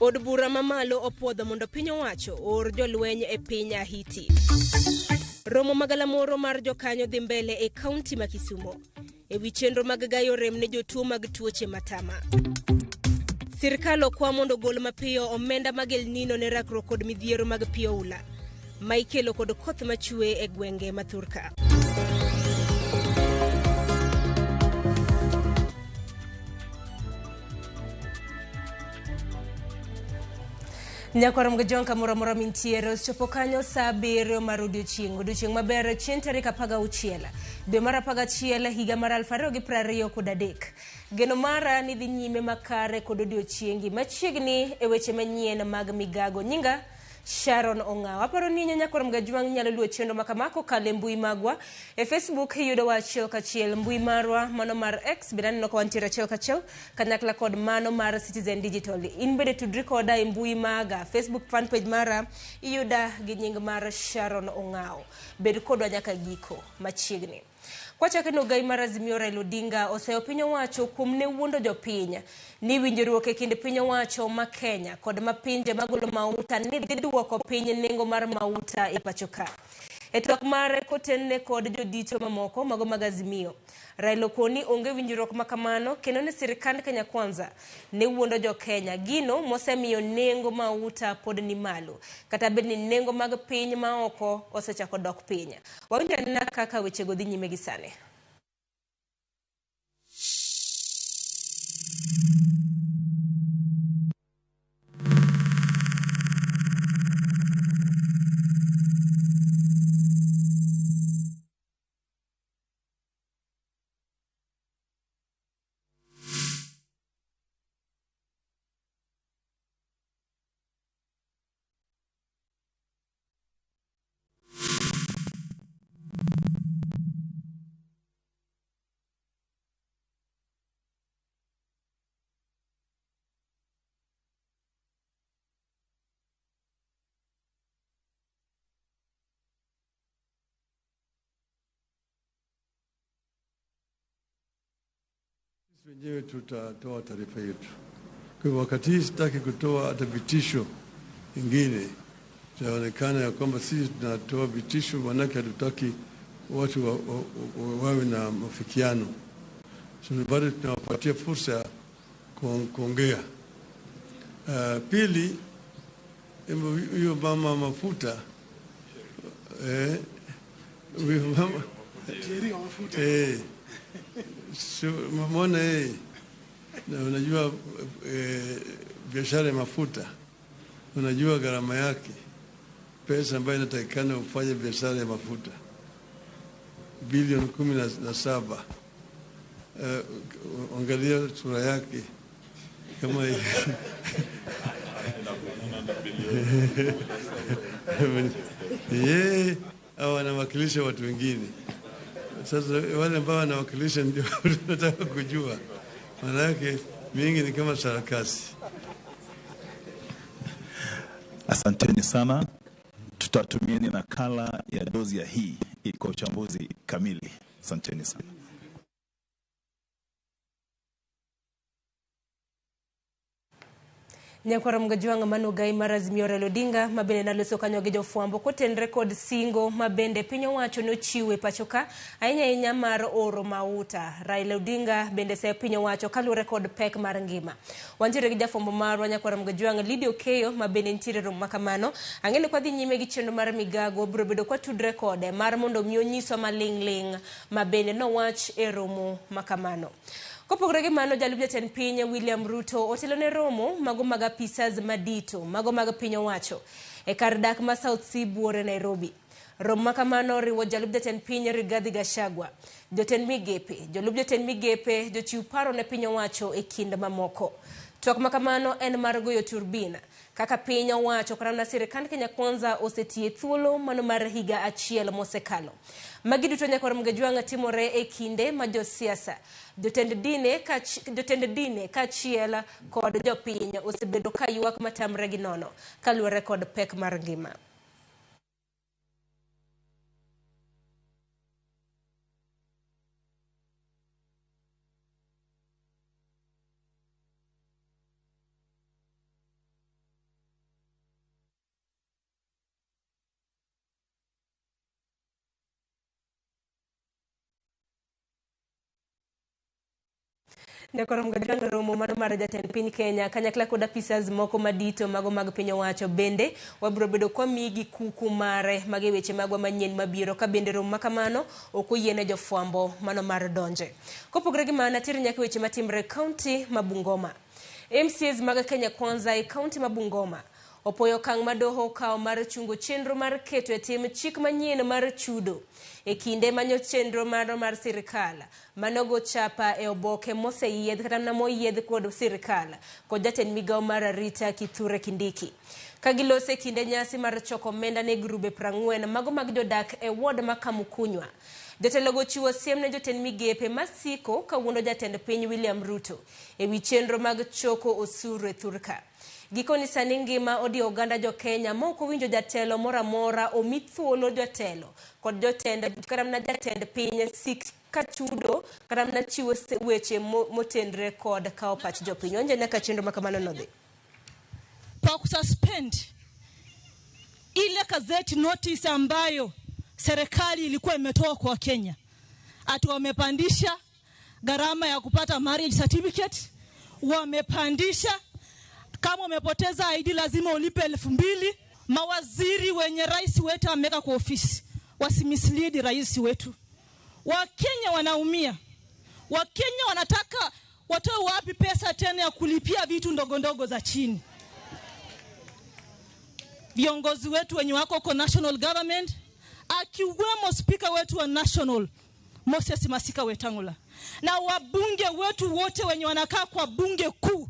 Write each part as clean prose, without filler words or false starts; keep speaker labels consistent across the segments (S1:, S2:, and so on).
S1: Od bura mamalo opuodho mondo piny owacho oor jolweny e piny Ahiti. Romo magalamoro mar jokanyo dhi mbele e kaunti ma Kisumo e wi chenro mag gayo rem ne jotuo mag tuoche matama. Sirkal okwa mondo ogol mapiyo omenda mag El Nino ne rakruok kod midhiero mag pi oula ma ikelo kod koth machwe e gwenge ma thurka. Nyakwar Mgajong kamoro amora mintiere ochopo kanyo saa 7 mar odiochieng'. Odiochieng' maber chieng' tarik 16 dwe mar 11 higa mar 2023. Geno mara ni dhi nyime makare kod odiochiengi machiegni e weche manyien mag migago. Nyinga Sharon Ong'awo. Aparo ni nyakwar Mgajwang' nyalo luwo chenro ma kama kokalo e mbui magwa. E Facebook iyudowa achiel kachiel, mbui marwa mano mar X bende aneno ka wantiere achiel kachiel kanyakla kod mano mar Citizen Digital. In bende tudri koda e mbui maga, Facebook fan page mara iyuda gi nying mar Sharon Ong'awo. Bed kodwa nyaka giko machiegni. Kwachake no gai mar Azimio Raila Odinga oseyo piny owacho kuom ne wuondo jopiny ni winjruok e kind piny owacho ma Kenya kod ma pinje magolo mauta ni dhi duoko piny nengo mar mauta e pacho ka. E twak mare kotenne kod jodito mamoko mago mag Azimio, Raila okoni onge winjruok ma kamano kendo ni sirkand Kenya Kwanza ne wuondo jo Kenya, gino mosemiyo nengo mauta pod ni malo kata bed ni nengo mag piny maoko osechako dok piny. Wawinjo anena kaka wechego dhi nyime gi sani.
S2: Sisi wenyewe tutatoa taarifa yetu. Kwa hivyo wakati hii sitaki kutoa hata vitisho ingine, itaonekana ya kwamba sisi tunatoa vitisho, maanake hatutaki watu wawe na mafikiano. So bado tunawapatia fursa ya kuongea. Pili, huyo mama mafuta, huyo mama, so, mbona yeye? Na unajua biashara ya mafuta, unajua gharama yake, pesa ambayo inatakikana ufanye biashara ya mafuta bilioni 17. Angalia sura yake kama yeye au anawakilisha watu wengine. Sasa wale ambao wanawakilisha ndio tunataka kujua, maana yake mingi ni kama sarakasi.
S3: Asanteni sana, tutatumieni nakala ya dozi ya hii kwa uchambuzi kamili. Asanteni sana.
S1: Nyakwar Mgajwang' mano gai mar Azimio Raila Odinga ma bende naloso kanyo gi jofwambo kotenre kod singo ma bende piny owacho nochiwo e pacho ka ahinya ahinya mar oro mauta. Raila Odinga bende seyo piny owacho kaluwore kod pek mar ngima. Wantiere gi jafwambo marwa Nyakwar Mgajwang' Lydia Okeyo ma bende nitiere romo makamano. Ang'e ni kwadhi nyime gi chenro mar migago biro bedo kwatudre kode mar mondo mi onyiswa maling' ling' ma bende nowach e romo makamano. Kopogore gi mano, jalup jatend piny William Ruto otelo ne romo mago mag apisas madito mago mag piny owacho e kar dak ma South C buore Nairobi. Romo makamano oriwo jalup jatend piny Rigathi Gachagua, jotend migepe, jolup jotend migepe, jochiw paro ne piny owacho e kind mamoko. Twak makamano en mar goyo turbin kaka piny owacho kata mana sirikand Kenya Kwanza osetiye thuolo mano mar higa achiel mosekalo. Magi duto Nyakwar Mgajwang' timore e kinde ma josiasa, jotend dine kaachiel kod jopiny osebedo ka ywak matamre gi nono kaluwore kod pek mar ngima. Nyakorom Gajwang' romo mano mar jatend piny Kenya kanyakla kod apisas moko madito mago mag piny owacho bende wabiro bedo kwa miyi kuku mare mage weche magwa manyien mabiro ka bende romo makamano ok oyiene jofwambo mano mar donje. Kopogore gi mano ateri nyaka weche matimre e kaunti ma Bungoma. MCAs mag Kenya Kwanza e kaunti ma Bungoma opoyo okang' ma doho okawo mar chungo chenro mar keto e tim chik manyien mar chudo e kinde manyo chenro mar sirikal manogo chapa e oboke moseyiedh kata mana moyiedh kod sirikal kod jatend migawo mar arita Kithure Kindiki. Ka gilose kinde nyasi mar choko omenda ne grube 40 mago mag jodak e ward ma Kamukunywa. Jotelogo chiwo siem ne jotend migepe masiko kawuondo jatend piny William Ruto e wi chenro mag choko osuru e thurka. Gikoni sani ngima odiyo oganda jo Kenya ma ok owinjo jatelo moro amora omi thuolo jotelo kod jotend kata mana jatend piny sik ka chudo kata mana chiwo weche motenre kod kawo pach jopiny. Wanje nyaka chenro ma kamano nodhi.
S4: Kwa kususpend ile gazette notice ambayo serikali ilikuwa imetoa kwa Kenya, ati wamepandisha gharama ya kupata marriage certificate, wamepandisha kama umepoteza ID lazima ulipe 2000. Mawaziri wenye rais wetu ameweka kwa ofisi wasimislead rais wetu. Wakenya wanaumia. Wakenya wanataka watoe wapi pesa tena ya kulipia vitu ndogo ndogo za chini? Viongozi wetu wenye wako kwa national government, akiwemo speaker wetu wa national Moses Masika Wetangula, na wabunge wetu wote wenye wanakaa kwa bunge kuu,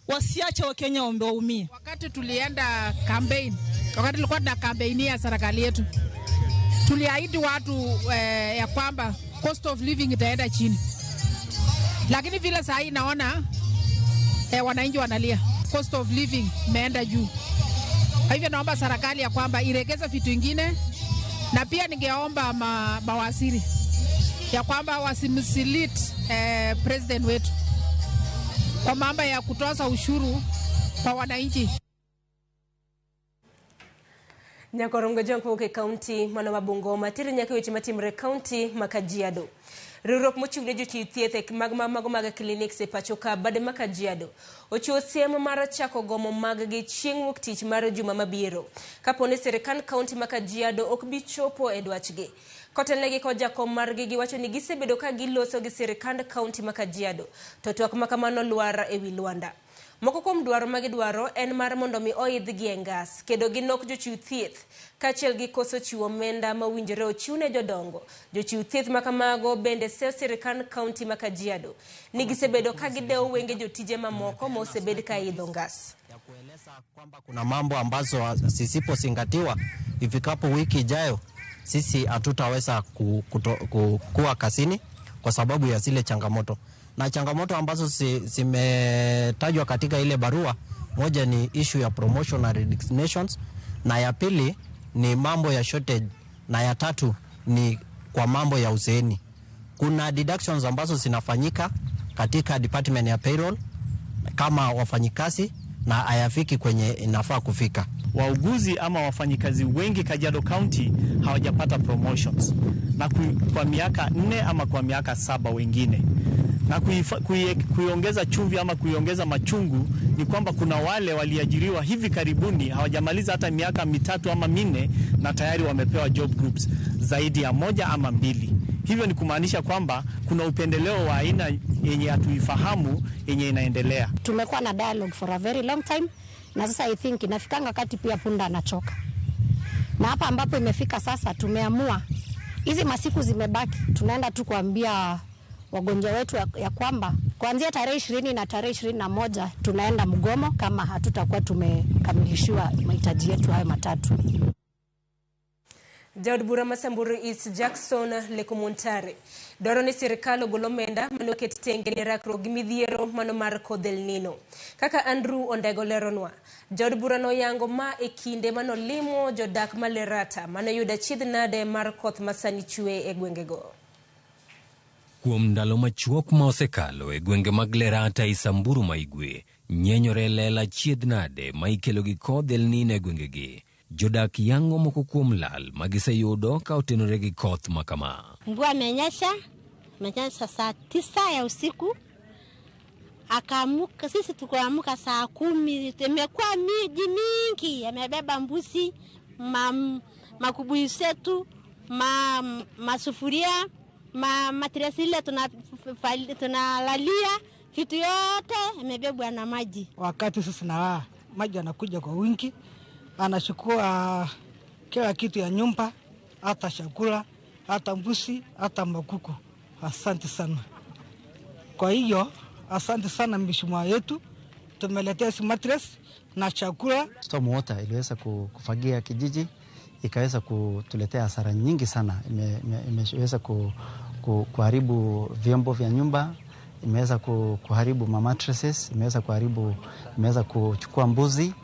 S4: wasiache Wakenya waumie.
S5: Wakati tulienda campaign, wakati tulikuwa tuna campaign ya serikali yetu, tuliahidi watu ya kwamba cost of living itaenda chini. Lakini vile saa hii naona wananchi wanalia, cost of living imeenda juu. Kwa hivyo naomba serikali ya kwamba iregeze vitu vingine, na pia ningeomba mawaziri ya kwamba wasimislead president wetu kwa mambo ya kutoza ushuru kwa wananchi.
S1: Nyakorongo jong kowuok e kaunti mano ma Bungoma teri nyaka weche matimre kaunti ma Kajiado. Riwruok mochung' ne jochiw thieth mag mago mag clinics e pacho ka bade ma Kajiado ochiwo siem mar chako gomo mag-gi chieng' wuok tich mar juma mabiro kapo ni sirikand kaunti ma Kajiado ok bi chopo e dwachgi. Kotelnegi kod jakom margi giwacho ni gisebedo ka giloso gi sirikand kaunti ma Kajiado to twak ma kamano lwar ewi lwanda. Moko kuom dwaro ma gidwaro en mar mondo mi oidhgi e ngas, kedo gi nok jochiw thieth, kaachiel gi koso chiwo omenda mowinjore ochiw ne jodongo. Jochiw thieth ma kamago bende seyo sirikand kaunti ma Kajiado ni gisebedo ka gidewo wenge jotije mamoko ma osebed ka idho ngas.
S6: Ya kueleza kwamba kuna mambo ambazo zisipozingatiwa ifikapo wiki ijayo sisi hatutaweza kuwa kazini kwa sababu ya zile changamoto. Na changamoto ambazo zimetajwa katika ile barua, moja ni issue ya promotion na resignations, na ya pili ni mambo ya shortage, na ya tatu ni kwa mambo ya uzeeni. Kuna deductions ambazo zinafanyika katika department ya payroll kama wafanyikazi na hayafiki kwenye inafaa kufika.
S7: Wauguzi ama wafanyikazi wengi Kajiado County hawajapata promotions na kwa miaka 4 ama kwa miaka 7 wengine. Na kuiongeza chumvi ama kuiongeza machungu ni kwamba kuna wale waliajiriwa hivi karibuni hawajamaliza hata miaka 3 ama 4 na tayari wamepewa job groups zaidi ya 1 ama 2. Hivyo ni kumaanisha kwamba kuna upendeleo wa aina yenye hatuifahamu yenye inaendelea.
S8: Tumekuwa na dialogue for a very long time na sasa I think inafikanga kati pia punda anachoka. Na hapa ambapo imefika sasa tumeamua hizi masiku zimebaki tunaenda tu kuambia wagonjwa wetu ya kwamba kuanzia tarehe 20 na tarehe 21 tunaenda mgomo kama hatutakuwa tumekamilishiwa mahitaji yetu hayo matatu.
S1: Jaod bura ma Samburu East Jackson Lekumontare dwaro ni sirikal ogol omenda mane oket tenge ne rakruok gi midhiero mano mar kodh El Nino. Kaka Andrew Ondego leronwa, jaod bura noyango ma e kinde manolimo jodak ma Lerata manoyudo achiedh nade mar koth ma sani chwe e gwengego.
S9: Kuom ndalo machuok ma osekalo e gwenge mag Lerata e Samburu ma Igwe, nyenyore lela achiedh nade ma ikelo gi kodh El Nino e gwengegi. Jodak yango moko kuom lal ma giseyudo ka otenore gi koth ma kama.
S10: Mvua imenyesha, imenyesha saa 9 ya usiku Akaamuka, sisi tukaamka saa 10, imekuwa miji mingi, amebeba mbuzi, makubuyu zetu, masufuria, mattress ile tunalalia, vitu yote imebebwa na maji.
S11: Wakati sisi na maji anakuja kwa wingi, anachukua kila kitu ya nyumba, hata chakula, hata mbuzi, hata makuku. Asante sana. Kwa hiyo asante sana mheshimiwa yetu, tumeletea si mattress na chakula.
S12: Storm water iliweza kufagia kijiji, ikaweza kutuletea hasara nyingi sana. Imeweza kuharibu vyombo vya nyumba, imeweza kuharibu ma mattresses, imeweza kuharibu, imeweza kuchukua mbuzi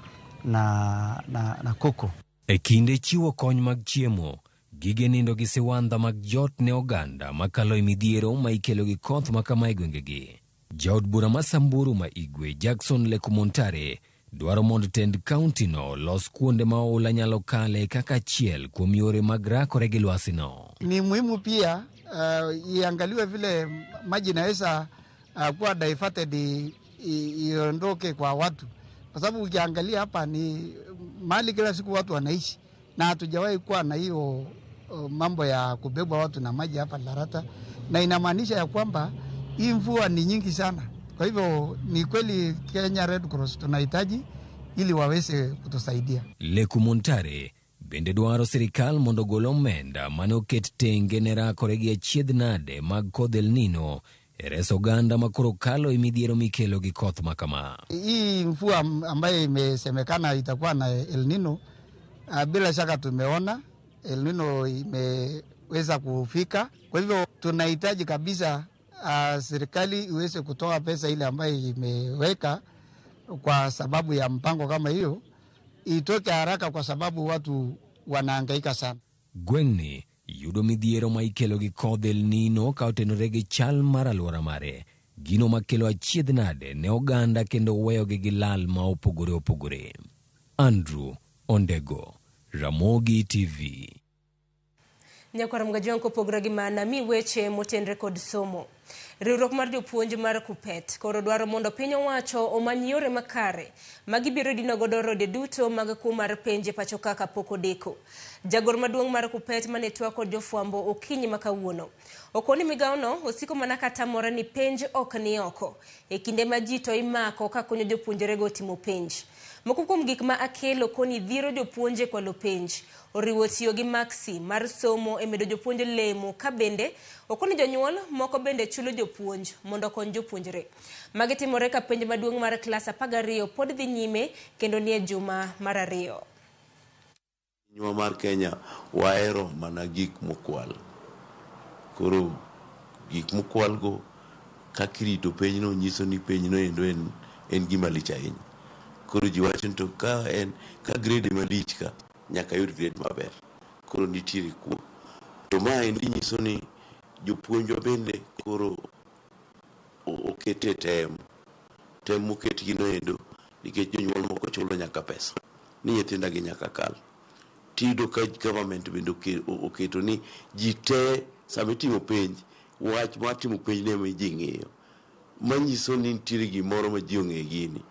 S12: na kuku.
S9: E kinde chiwo kony mag chiemo, gige nindo gi siwandha mag jot ne oganda makalo e midhiero ma ikelo gi koth ma kama e gwengegi. Jaod bura ma Samburu ma Igwe Jackson Lekumontare dwaro mondo tend kaunti no los kuonde ma oula nyalo kale kaka achiel kuom yore mag rakore gi lwasino.
S13: Ni muhimu pia iangaliwe vile maji inaweza kuwa diverted iondoke kwa watu, kwa sababu ukiangalia hapa ni mahali kila siku watu wanaishi na hatujawahi kuwa na hiyo mambo ya kubebwa watu na maji hapa Larata, na inamaanisha ya kwamba hii mvua ni nyingi sana. Kwa hivyo ni kweli Kenya Red Cross tunahitaji ili waweze kutusaidia.
S9: Lekumontare bende dwaro sirikal mondo ogol omenda mane oket tenge ne rakore gi achiedh nade mag kodh El Nino e reso oganda ma koro kalo e midhiero mikelo gi koth ma kama.
S13: Hii mvua ambayo imesemekana itakuwa na El Nino, bila shaka tumeona El Nino imeweza kufika. Kwa hivyo tunahitaji kabisa serikali iweze kutoa pesa ile ambayo imeweka kwa sababu ya mpango kama hiyo itoke haraka, kwa sababu watu wanahangaika sana.
S9: Gweng'ni yudo midhiero ma ikelo gi kodh El Nino ka otenore gi chal mar alwora mare, gino makelo achiedh nade ne oganda kendo weyogi gi lal ma opogore opogore. Andrew Ondego, Ramogi TV.
S1: Nyakwar Mgajwang' kopogore gi mana mi weche motenre kod somo. Riwruok mar jopuonj mar KUPPET koro dwaro mondo piny owacho omany yore makare ma gibiro dino godo rode duto mag kuo mar penj e pacho ka kapok odeko. Jagoro maduong' mar KUPPET mane twak kod jofwambo okinyi ma kawuono okoni migawono osiko mana katamore ni penj ok ni oko e kinde ma ji to imako ka konyo jopuonjrego timo penj. Moko kuom gik ma akelo koni dhiro jopuonj e kwalo penj oriwo tiyo gi maksi mar somo e medo jopuonj lemo ka bende okoni jonyuol moko bende chulo jopuonj mondo okony jopuonjre. Magi timore ka penj maduong' mar klas 12 pod dhi nyime kendo nie juma mar 2.
S14: Pinywa mar Kenya wahero mana gik mokwal. Koro gik mokwalgo kaka irito penjno nyiso ni penjno endo en gima lich ahinya. Koro ji wacho ni to ka en ka grade malich ka nyaka yud grade maber. Koro nitiere kuo. To maendi nyiso ni jopuonjwa bende koro okete tem. Tem moketgi no endo nikech jonyuol moko chulo nyaka pesa ni nyithinda gi nyaka kal. Tiyudo ka government bende oketo ni ji te sama itimo penj wach mar timo penj ne ema ji ng'iyo. Manyiso ni nitiere gimoro ma ji ong'e gini.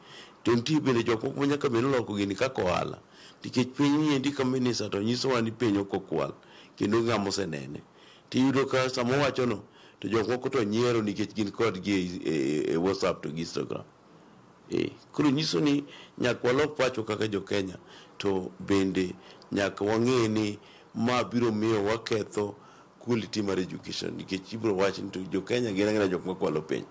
S14: To nitie bende jok moko ma nyaka bed ni oloko gini kaka ohala. Nikech piny ni endi ka minister to nyisowa ni penj ok okwal kendo ng'ama osenene. Tiyudo ka sama owacho no to jok moko to nyiero nikech gin kodgi e WhatsApp to gi Instagram. Koro nyiso ni nyaka walok pachwa kaka jo Kenya to bende nyaka wang'e ni ma biro miyo waketho quality mar education nikech ibiro wach ni to jo Kenya gin agina jok makwalo penj.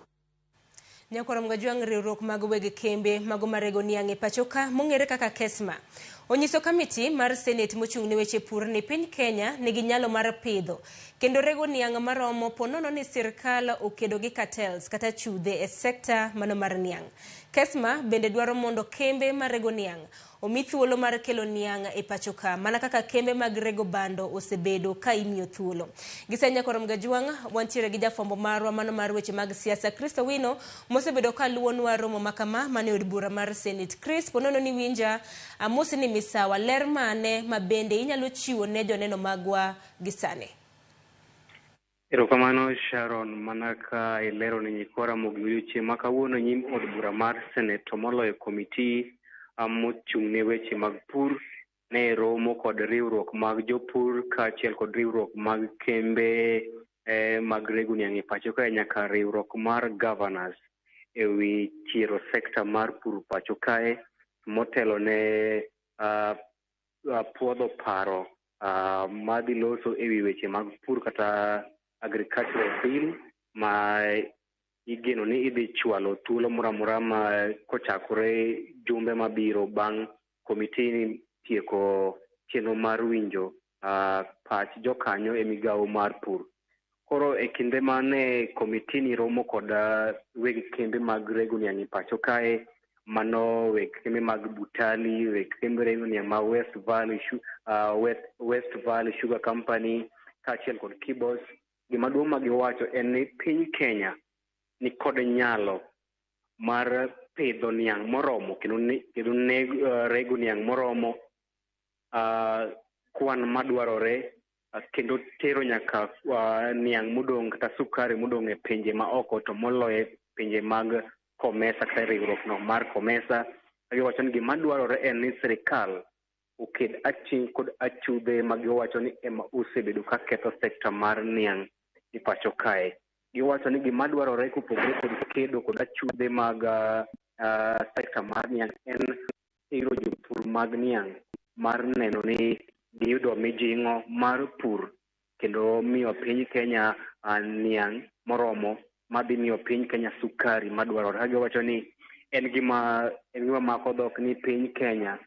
S1: Nyakwar Mgajwang' riwruok mag weg kembe mago marego niang' e pacho ka mong'ere kaka KESMA onyiso kamiti mar Senate mochung' ne weche pur ni piny Kenya nigi nyalo mar pidho kendo rego niang' maromo ponono ni sirkal okedo gi cartels kata chudhe e sekta mano mar niang'. KESMA bende dwaro mondo kembe marego niang' omi thuolo mar kelo niang' e pacho ka mana kaka kembe mag rego bando osebedo ka imiyo thuolo. Gisani Nyakwar Mgajwang' wantiere gi jafwambo marwa mano mar weche mag siasa Chris Owino mosebedo ka luwonwa romo ma kama mane od bura mar Senate. Chris, ponono ni winja, amosi ni misawa, ler mane ma bende inyalo chiwo ne joneno magwa gi sani?
S15: Erokamano Sharon, mana ka ilero ne nyikwa Ramogi odiochieng' ma kawuono nyim od bura mar Senate to moloyo komiti mochung' ne weche mag pur ne romo kod riwruok mag jopur kaachiel kod riwruok mag kembe mag rego niang' e pacho kae nyaka riwruok mar governors ewi chiero sekta mar pur pacho kae motelo ne puodho paro madhi loso ewi weche mag pur kata agricultural bill ma igeno ni idhi chwalo thuolo moro amora ma kochakore jumbe mabiro bang' komiti tieko chenro mar winjo pach jokanyo e migawo mar pur. Koro e kinde mane komiti ni romo kod weg kembe mag rego niang' e pacho kae, mano weg kembe mag Butali, weg kembe rego niang' ma West Valley, West Valley Sugar Company kaachiel kod Kibos, gima duong' ma giwacho en ni piny Kenya ni kod nyalo mar pidho niang' moromo kendo rego niang' moromo kwan madwarore kendo tero nyaka niang' modong' kata sukari modong' e pinje ma oko to moloyo e pinje mag COMESA kata riwruok no mar COMESA. Giwacho ni gima dwarore en ni sirikal oked aching' kod achudhe ma giwacho ni ema osebedo ka ketho sekta mar niang' e pacho kae. Giwacho ni gima dwarore kopogore kod kedo kod achudhe mag sekta mar niang' en siro jopur mag niang' mar neno ni giyudo mijing'o mar pur kendo miyo piny Kenya niang' moromo madhi miyo piny Kenya sukari madwarore. Ka giwacho ni en gima mako dhok ni piny Kenya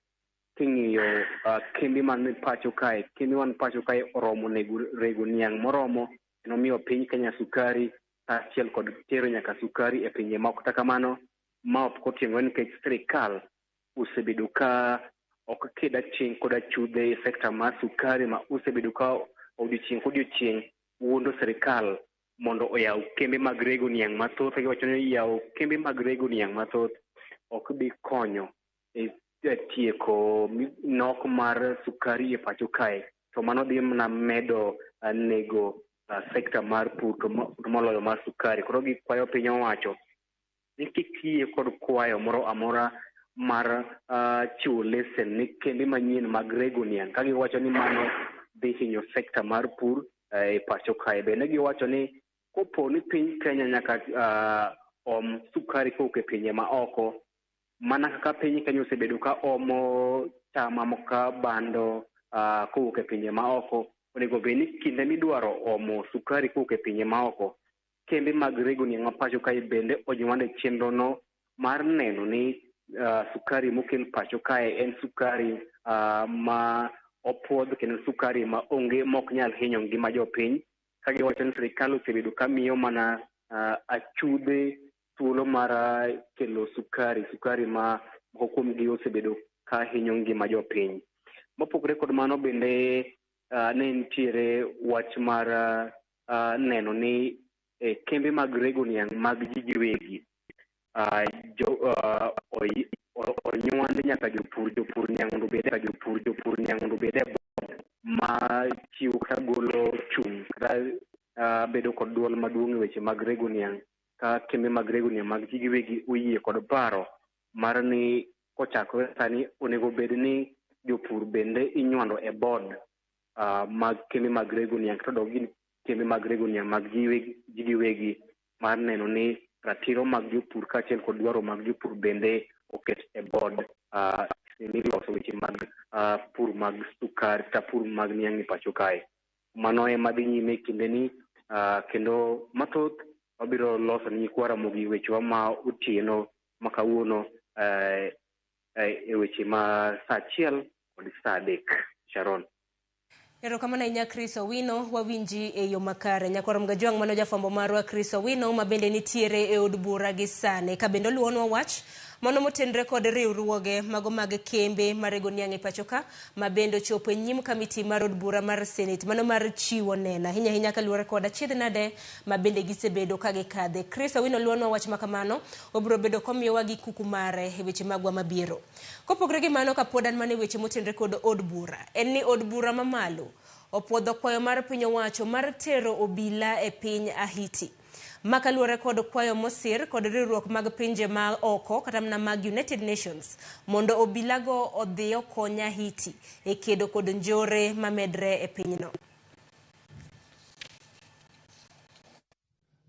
S15: king'iyo kembe man pacho kae, kembe man pacho kae oromo rego niang' moromo kendo miyo piny Kenya sukari kaachiel kod tero nyaka sukari e pinje moko. Kata kamano, ma ok oting'ore nikech sirikal osebedo ka ok ked aching' kod achudhe e sekta mar sukari ma osebedo ka odiochieng' kodiochieng' wuondo sirikal mondo oyaw kembe mag rego niang' mathoth. Giwacho ni yawo kembe mag rego niang' mathoth ok bi konyo e tieko nok mar sukari e pacho kae, to mano dhi mana medo nego sekta mar pur to moloyo mar sukari. Koro gikwayo piny owacho ni kik yie kod kwayo moro amora mar chiwo lesen ne kembe manyien mag rego niang' ka giwacho ni mano dhi hinyo sekta mar pur e pacho kae. Bende giwacho ni kopo ni piny Kenya nyaka om sukari kowuok e pinje ma oko, mana kaka piny Kenya osebedo ka omo cham mamoko ka bando kowuok e pinje ma oko, onego bed ni kinde midwaro omo sukari kowuok e pinje ma oko, kembe mag rego niang' ma pacho kae bende onywand e chenro no mar neno ni sukari mokel pacho kae en sukari ma opuodh kendo sukari ma onge mok nyal hinyo ngima jopiny. Ka giwacho ni sirikal osebedo ka miyo mana achudhe thuolo mar kelo sukari ma moko kuomgi osebedo ka hinyo ngima jopiny. Mopogore kod mano bende ne nitiere wach mar neno ni kembe mag rego niang' mag ji giwegi onywand nyaka jopur niang' mondo obed e jopur niang' mondo obed e board ma chiwo kata golo chung' kata bedo kod duol maduong' e weche mag rego niang', ka kembe mag rego niang' mag ji giwegi oyie kod paro mar ni kochakore sani onego bed ni jopur bende inywando e board mag kembe mag rego niang' kata dok gin kembe mag rego niang' mag ji giwegi mar neno ni ratiro mag jopur kaachiel kod dwaro mag jopur bende oket e board miloso weche mag pur mag sukari kata pur mag niang' e pacho kae. Mano ema dhi nyime kindeni kendo mathoth wabiro loso ne nyikwa Ramogi wechewa ma otieno ma kawuono e weche ma saa 1 kod saa 3. Sharon.
S1: Erokamano ahinya Chris Owino, wawinji e yo makare. Nyakwar Mgajwang' mano jafwambo marwa Chris Owino ma bende nitiere e od bura gi sani. Ka bende oluwonwa wach mano motenre kod riwruoge mago mag kembe marego niang' e pacho ka ma bende ochopo e nyim kamiti mar od bura mar Senate mano mar chiwo neno ahinya ahinya kaluwore kod achiedh nade ma bende gisebedo ka gikadhe. Chris Owino luwonwa wach makamano, obiro bedo komiyowa gi kuku mare e weche magwa mabiro. Kopogore gi mano, kapod an mana e weche motenre kod od bura, en ni od bura mamalo opuodho kwayo mar piny owacho mar tero obila e piny Ahiti. Ma kaluwore kod kwayo mosir kod riwruok mag pinje ma oko kata mana mag United Nations mondo obilago odhi okony Ahiti e kedo kod njore mamedre e pinyno.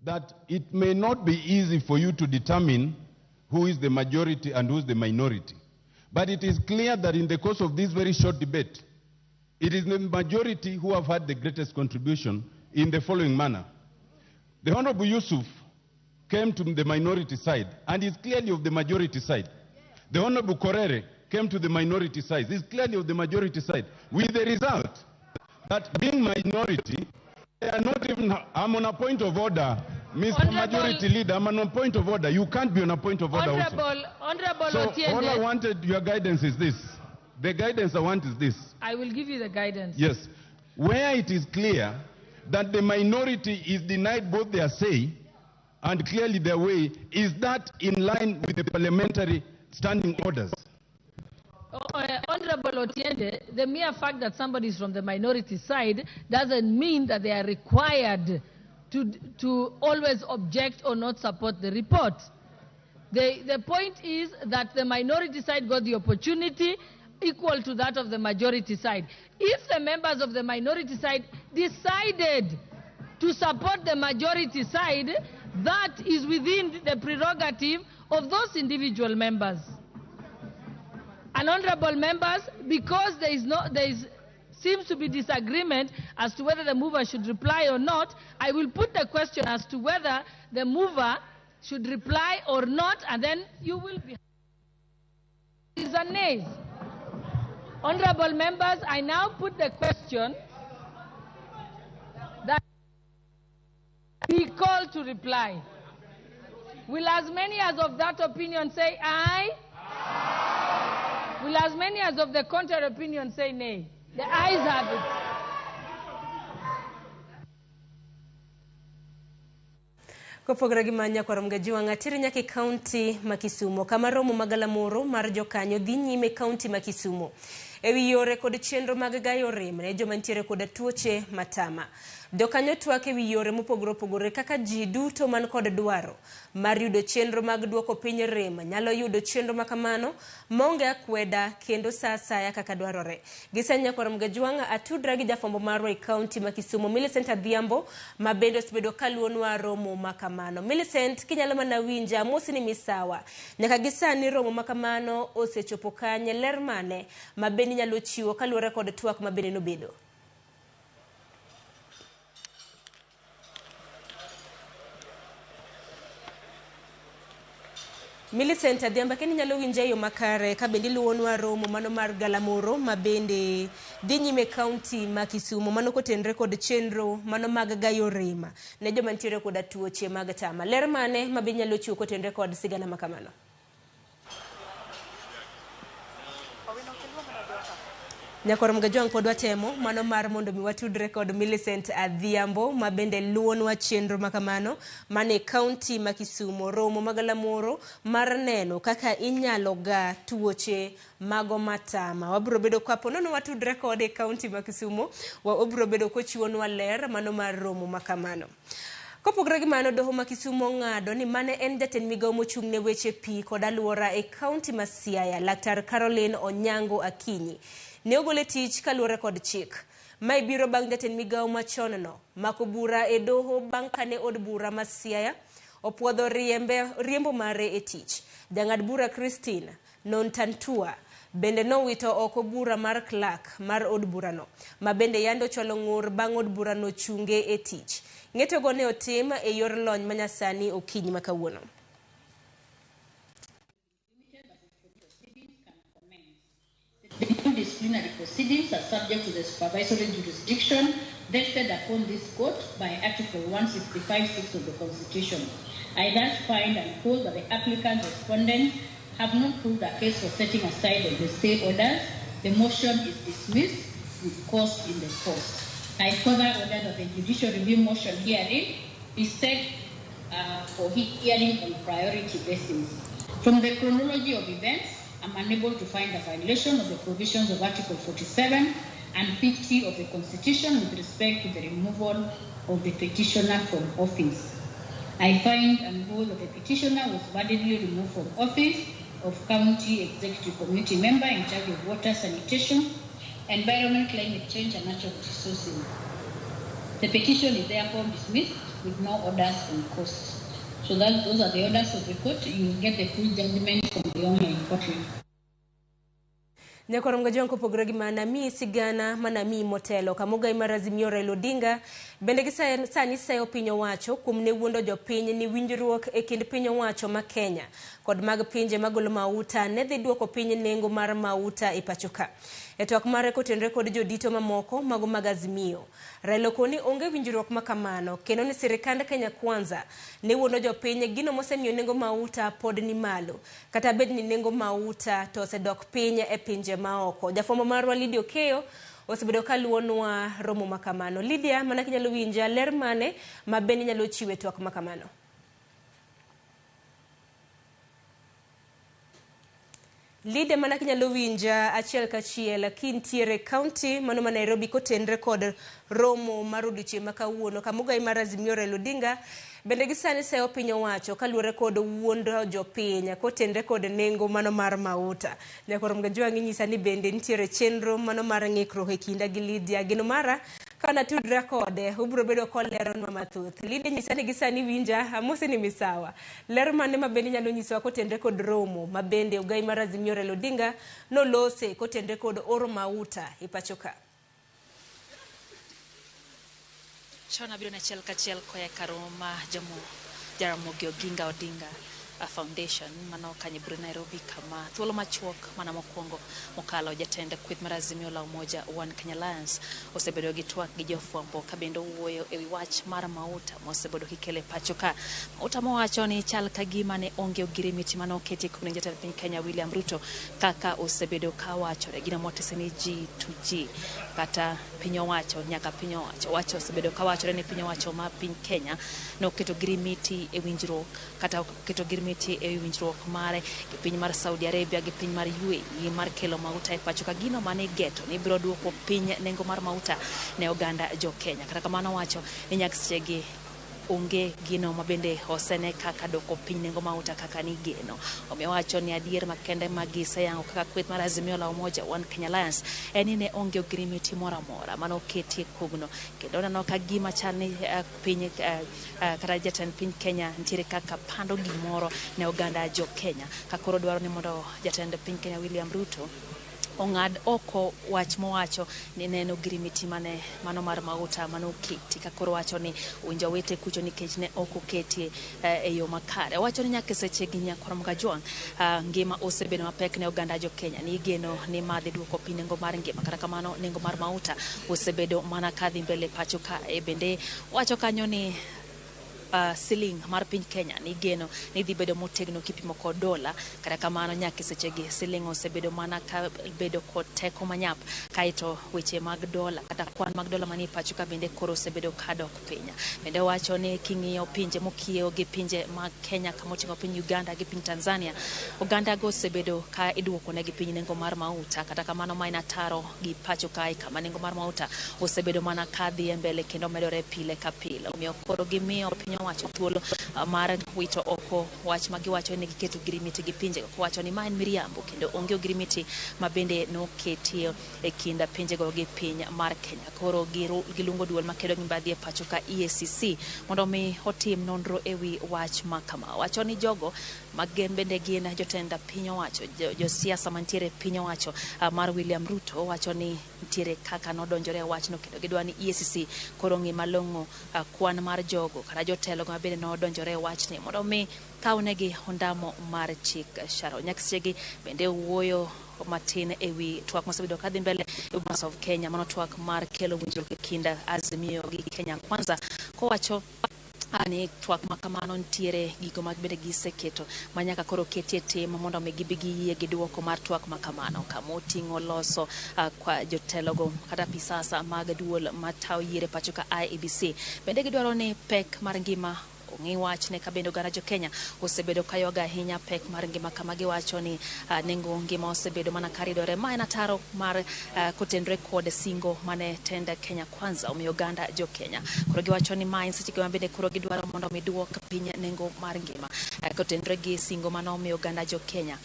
S16: That it may not be easy for you to determine who is the majority and who is the minority. But it is clear that in the course of this very short debate, it is the majority who have had the greatest contribution in the following manner. The Honorable Yusuf came to the minority side and is clearly of the majority side. The Honorable Korere came to the minority side, is clearly of the majority side, with the result that being minority, they are not even, I'm on a point of order, Mr.
S5: Honorable,
S16: Majority Leader, I'm on a point of order. You can't be on a point of order also.
S5: Honorable
S16: So
S5: Otiende,
S16: all I wanted your guidance is this. The guidance I want is this.
S5: I will give you the guidance.
S16: Yes. Where it is clear that the minority is denied both their say and clearly their way, is that in line with the parliamentary standing orders?
S5: Honorable Otiende, the mere fact that somebody is from the minority side doesn't mean that they are required to always object or not support the report. The point is that the minority side got the opportunity equal to that of the majority side. If the members of the minority side decided to support the majority side, that is within the prerogative of those individual members. And honorable members, because there is no, there is, seems to be disagreement as to whether the mover should reply or not, I will put the question as to whether the mover should reply or not, and then you will be. Is a nays. Honorable members, I now put the question that be called to reply. Will as many as of that opinion say aye? Will as many as of the contrary opinion say nay? The ayes have it.
S1: Kopogore gi manya kwarom gajuang' atiri nyaka e kaunti ma Kisumo kama romo magalamoro mar jokanyo dhi nyime kaunti ma Kisumo ewi yore kod chenro mag gayo rem ne joma nitiere koda tuoche matama. Jokanyo twak ewi yore mopogore opogore kaka ji duto man kod dwaro mar yudo chenro mag duoko piny rem nyalo yudo chenro makamano maonge akweda kendo sa asaya kaka dwarore. Gisani nyakwar Mgajwang' atudra gi jafwambo marwa e kaunti ma Kisumo Millicent Adhiambo ma bende osebedo kaluonwa romo makamano. Millicent, kinyalo mana winja amosi ni misawa. Nyaka gisani romo makamano osechopo kanye, ler mane ma bende inyalo chiwo kaluwore kod twak ma bende nobedo? Millicent Adhiambo, kendo inyalo winja e yo makare ka bende iluwonwa romo mano mar galamoro ma bende dhi nyime kaunti ma Kisumo mano kotenre kod chenro mano mag gayo rem ne joma nitiere koda tuoche mag tama. Ler mane ma bende inyalo chiwo kotenre kod sigana makamano? Nyakwar Mgajwang' pod watemo mano mar mondo mi watudre kod Millicent Adhiambo ma bende luwonwa chenro makamano mane kaunti ma Kisumo, romo magalamoro mar neno kaka inyalo ga tuoche mago matama. Wabiro bedo kapo nono watudre kode e kaunti ma Kisumo, wabiro bedo kochiwonwa ler mano mar romo makamano. Kopogore gi mano, doho ma Kisumo ong'ado ni mane en jatend migawo mochung' ne weche pi kod alwora e kaunti ma Siaya, Laktar Caroline Onyango Akinyi, ne ogole tich kaluwore kod chik. Mae biro bang' jatend migawo machon no mako bura e doho bang' kane od bura ma Siaya opuodho riembo mare e tich. Jang'ad bura Christine Nontantua bende nowito oko bura mar clerk mar od burano, ma bende yande ochwalo ng'ur bang' od burano chunge e tich. Ng'etogo ne otim e yor lony manyasani okinyi ma kawuono.
S17: The disciplinary proceedings are subject to the supervisory jurisdiction vested upon this court by Article 165(6) of the Constitution. I thus find and hold that the applicant respondents have not proved a case for setting aside of the stay orders. The motion is dismissed with cost in the course. I further order that the judicial review motion herein is set for hearing on priority basis. From the chronology of events, I'm unable to find a violation of the provisions of Article 47, and 50 of the Constitution with respect to the removal of the petitioner from office. I find and hold that the petitioner was validly removed from office of County Executive Committee member in charge of water, sanitation, environment, climate change, and natural resources. The petition is therefore dismissed with no orders on costs. So those are the orders of the court. You will get the full judgment from the online portal.
S1: Nyakorongo jonko pogore gi mana mi sigana mana mi motelo kamogai mar Azimio Raila Odinga bende gi sani seyo piny owacho kuom ne wuondo jopiny ni winjruok e kind piny owacho ma Kenya kod mag pinje magolo mauta ne dhi duoko piny nengo mar mauta e pacho ka. E twak mare kotenore kod jodito mamoko mago mag Azimio, Raila koni onge winjruok ma kamano kendo ni sirikand Kenya Kwanza ne wuondo jopiny gino mosemiyo nengo mauta pod ni malo kata bed ni nengo mauta to osedok piny e pinje maoko. Jafwambo marwa Lydia Okeyo osebedo kaluwonwa romo makamano. Lydia, mana kinyalo winja, ler mane ma bende inyalo chiwo e twak makamano? Lydia, mana kinyalo winja achiel kachiel kintiere county mano ma Nairobi kotenre kod romo mar odiochieng' ma kawuono kamogai mar Azimio Raila Odinga bende gi sani seyo piny owacho kaluwore kod wuondo jopiny kotenre kod nengo mano mar mauta. Nyakoro Mgajwang' inyisa ni bende nitiere chenro mano mar ng'ikruok e kinda gi Lydia. Geno mara ka natudra kode ubiro bedo koleronwa mathoth. Lydia nyisa ni gi sani winja, amose ni misawa. Ler mane ma bende inyalo nyisowa kotenre kod romo ma bende ogai mar Azimio Raila Odinga nolose kotenre kod oro mauta e pacho ka?
S18: Chon abiro achiel kachiel koya karoma jomo Jaramogi Oginga Odinga Foundation mano kanye bure Nairobi kama thuolo machuok mana mokwongo mokalo jatend kweth mar Azimio la Umoja One Kenya Alliance osebedo gi twak gi jofwambo ka bende owuoyo ewi wach mar mauta mosebedo kikele pacho ka. Mauta mowacho ni chal ka gima ne onge ogirimiti mane oketi kuom jatend piny Kenya William Ruto kaka osebedo ka wachore gino motese ni G2G kata piny owacho nyaka piny owacho wacho osebedo ka wachore ni piny owacho ma piny Kenya noketo ogirimiti e winjruok kata oketo ogirimiti e winjruok mare gi piny mar Saudi Arabia gi piny mar UAE mar kelo mauta e pacho ka gino mane geto ni biro duoko piny nengo mar mauta ne oganda jo Kenya. Kata kamano wacho ni nyaka sechegi onge gino mabende osene kaka doko piny nengo mauta kaka nigeno. Omiyo wacho ni adier makende magiseyango kaka kweth mar Azimio la Umoja One Kenya Alliance en ni ne onge ogirimiti moro amora mane oketie kogno kendo neno ka gima chal ni piny kata jatend piny Kenya nitiere kaka pando gimoro ne oganda jo Kenya ka koro dwaro ni mondo jatend piny Kenya William Ruto ong'ad oko wach mowacho ni ne en ogirimiti mane mano mar mauta mane oketi ka koro wacho ni owinjo wete kucho nikech ne ok oketie e yo makare. Owacho ni nyaka sechegi nyakwar Mgajwang' ngima osebedo mapek ne oganda jo Kenya ni igeno ni ma dhi duoko piny nengo mar ngima. Kata kamano nengo mar mauta osebedo mana kadhi mbele pacho kae. Bende wacho kanyo ni siling mar piny Kenya ni geno ni dhi bedo motegno kipimo kod dola. Kata kamano nyaka sechegi siling osebedo mana ka bedo kod teko manyap kaeto weche mag dola kata kwan mag dola manie pacho ka bende koro osebedo ka dok piny. Bende wacho ni king'iyo pinje mokiewo gi pinje mag Kenya kamoting'o piny Uganda gi piny Tanzania, oganda go osebedo ka iduoko negi piny nengo mar mauta. Kata kamano ma en ataro gi pacho kae kama nengo mar mauta osebedo mana ka dhi e mbele kendo medore pile ka pile. Omiyo koro gimiyo piny owacho thuolo mar wito oko wach ma giwacho ni giketo ogirimiti gi pinjego kowacho ni ma en miriambo kendo onge ogirimiti ma bende noketie e kind pinjego gi piny mar Kenya. Koro giluongo duol makedo gi mibadhi e pacho ka EACC mondo mi otim nonro ewi wach ma kama. Wacho ni jogo ma bende gin jotend piny owacho, josiasa mantiere piny owacho mar William Ruto wacho ni nitiere kaka nodonjore e wachno kendo gidwa ni EACC koro ng'i malong'o kwan mar jogo kata jotelo ma bende nodonjore e wachni mondo mi kawnegi ondamo mar chik. Sharon Nyaksegi bende wuoyo matin ewi twak mosebedo kadhi mbele e Bomas of Kenya, mano twak mar kelo winjruok e kind Azimio gi Kenya Kwanza, kowacho ni twak ma kamano nitiere gigo ma bende giseketo ma nyaka koro ketie tim mondo mi gibi giyie gi duoko mar twak ma kamano, kama oting'o loso kwa jotelogo kata pisasa mag duol matayo yiero e pacho ka IEBC. Bende gidwaro ni pek mar ngima Ong'i wachne ka bende oganda jo Kenya osebedo ka ywago ahinya pek mar ngima kama giwacho ni nengo ngima osebedo mana karidore. Ma en ataro mar kotenre kod singo mane tend Kenya Kwanza omiyo oganda jo Kenya. Koro giwacho ni ma en seche ma bende koro gidwaro mondo mi duok piny nengo mar ngima kotenre gi singo mane omiyo oganda jo Kenya.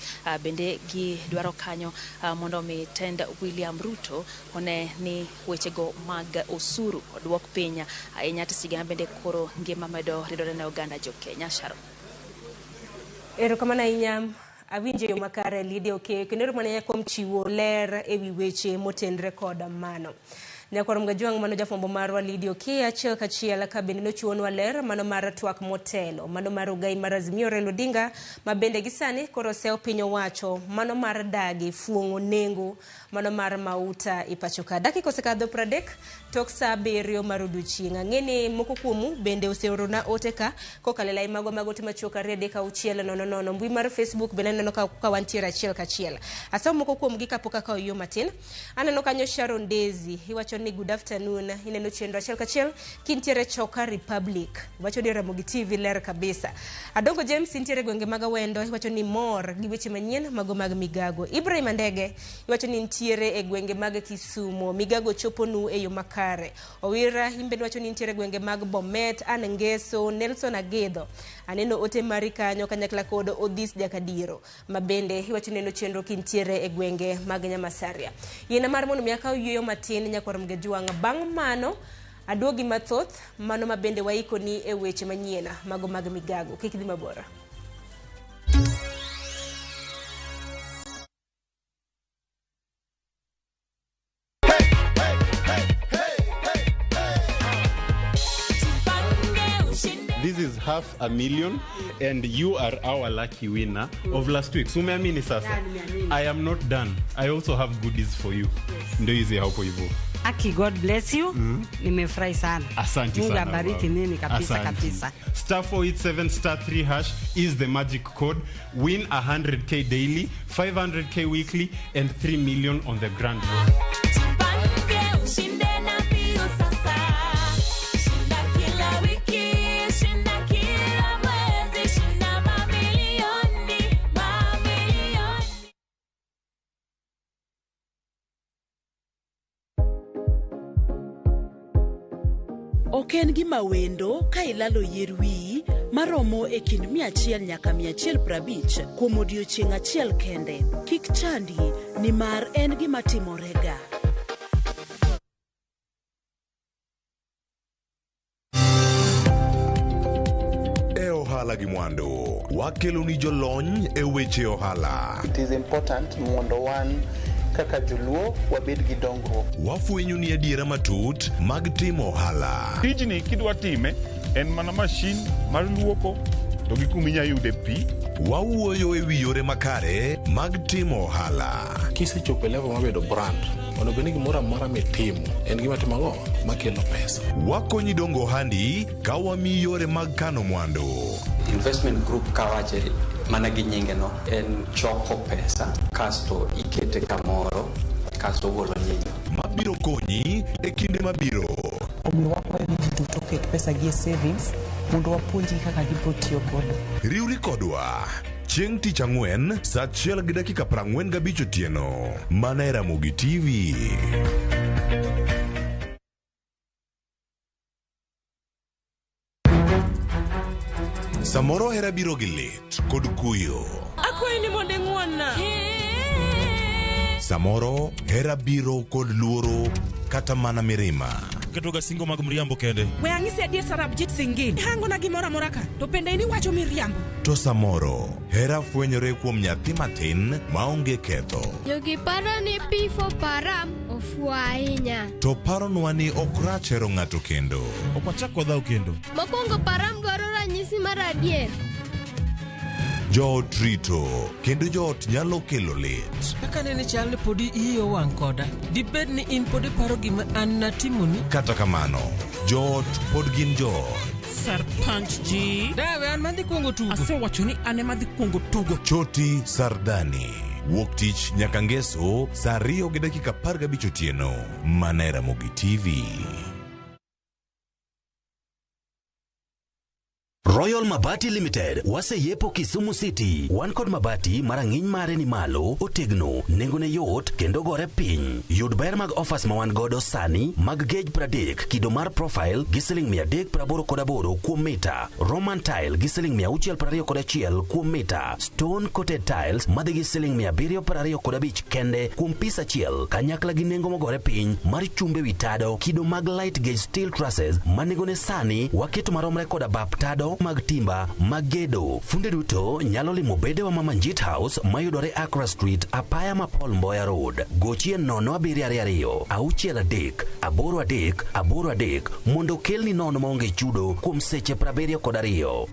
S18: Bende gidwaro kanyo mondo mi tend William Ruto one ni wechego mag osuru oduok piny ahinya to sigana bende koro ngima medo ridore ne oganda jo Kenya. Sharon.
S1: Erokamano ahinya awinjo yo makare Lydia Okeyo kendo erokamano ahinya kuom chiwo ler ewi weche motenre kod mano. Nyakwar Mgajwang' mano jafwambo marwa Lydia Okeyo achiel kachiel ka bende nochiwonwa ler mano mar twak motelo mano mar ogai mar Azimio Raila Odinga ma bende gi sani koro oseyo piny owacho mano mar dagi fuong'o nengo mano mar mauta e pacho ka. Dakika osekadho 30 tok saa 7 mar odiochieng'. Ang'e ni moko kuomu bende oseorona ote ka kokalo e lai magwa mag ote machuok 2 3 6 0 0. Mbui mar Facebook bende aneno ka wantiere achiel kachiel. Asomo moko kuomgi kapok akawo yo matin. Aneno kanyo Sharon Daisy iwacho ni good afternoon, ineno chenro achiel kachiel kintiere Choka Republic. Iwacho ni Ramogi TV ler kabisa. Adongo James intiere gwenge mag Awendo iwacho ni mor gi weche manyien mago mag migago. Ibrahim Andege iwacho ni nitiere e gwenge mag Kisumo, migago choponu e yo makare. Owira imbe wacho ni nitiere gwenge mag Bomet, Ann Ngeso, Nelson Agedho. Aneno ote mari kanyo kanyakla kod Odhis Jakadiro ma bende iwacho neno chenro kintiere e gwenge mag Nyamasaria. Yiena mar mondo mi akaw yueyo matin nyakwar Mgejwang'. Bang' mano aduogi mathoth mano ma bende waikoni e weche manyien mago mag migago. Kik dhi mabor.
S16: This is 500,000 and you are our lucky winner of last week. So umeamini sasa?
S19: Yeah, nimeamini.
S16: I am not done. I also have goodies for you.
S19: Yes.
S16: Ndio hizi hapo hivyo.
S19: Aki, God bless you. Nimefurahi sana.
S16: Asante
S19: Mungu
S16: sana.
S19: abariki
S16: baba.
S19: nini kabisa
S16: Asante.
S19: kabisa.
S16: Star 487 star 3 hash is the magic code. Win 100k daily, 500k weekly and 3 million on the grand road.
S20: Jipange ushinde na mbio sasa. Shinda kila wiki, shinda kila mwezi, shinda mamilioni, mamilioni.
S21: Ok en gima wendo ka ilalo yier wiyi maromo e kind 100 nyaka 150 kuom odiechieng' achiel kende. Kik chandi nimar en gima timorega.
S22: E ohala gi mwandu, wakeloni jolony e weche ohala.
S23: It is important mondo wan kaka joluo wabed gi dongruok.
S22: Wafwenyo ni adiera matut mag timo ohala.
S24: Tijni kidwa time en mana mashin mar luoko to gi kuma inya yude pi.
S22: Wawuoyo e wi yore makare mag timo ohala.
S25: Kisechopo e level mar bedo brand, onego bed ni gimoro amora mitimo en gima timo ang'o makelo pesa.
S22: Wakonyi dongo ohandi ka wamiyi yore mag kano mwandu.
S26: Investment group kawache mana gi nyinge no en choko pesa kasto ikete kamoro kasto ogolo nyinyo.
S22: Mabiro konyi e kinde mabiro.
S27: Omiyo wakwayo ni ji duto oket pesa gi e savings mondo wapuonjgi kaka gibiro tiyo godo.
S22: Riwri kodwa chieng' tich ang'wen saa 1:45 otieno mana e Ramogi TV. Samoro hera biro gi lit kod kuyo.
S20: Akwayi ni mondo ing'won-na.
S22: Samoro hera biro kod luoro kata mana mirima.
S28: Ketoga singo mag mriambo kende.
S21: We ang'isi adier Sarabjit Singh. Hangona gimoro amora ka to bende in iwacho miriambo.
S22: To samoro hera fwenyore kuom nyathi matin maonge ketho.
S29: Jogi paro ni P for Param ofuwo ahinya.
S22: To paronwa ni ok rach hero ng'ato kendo.
S28: Ok wachak wadhaw kendo.
S29: Mokwongo Param dwaro ranyisi mar adier.
S22: Joot rito kendo joot nyalo kelo lit.
S30: Kaka nene chal ni podi iyi owang' koda. Dibed ni in pod iparo gima an natimoni?
S22: Kata kamano, joot pod gin joot.
S30: Sarpanch ji. Dawe an madhi kuongo tugo. Asewacho ni an ema adhi kuongo tugo.
S22: Choti Sardani. Wuok tich nyaka ngeso saa 2:15 otieno. Mana e Ramogi TV.
S2: Royal Mabati Limited waseyepo Kisumu City. Wan kod mabati ma rang'iny mare ni malo, otegno, nengone yot kendo gore piny. Yud ber mag offers ma wan godo sani mag gauge 30 kido mar profile gi siling 388 kuom mita, Roman tile gi siling 621 kuom mita, stone coated tiles madhi gi siling 725 kende kuom pis achiel, kanyakla gi nengo mogore piny mar chumbe wi tado kido mag light gauge steel trusses ma nengone sani waketo maromre koda bap tado mag timba mag gedo. Funde duto nyalo limo bedewa ma Manjit House mayudore Accra Street, apaya ma Paul Mboya Road. Gochie 0722 63 83 83 mondo okelni nono maonge chudo kuom seche 72.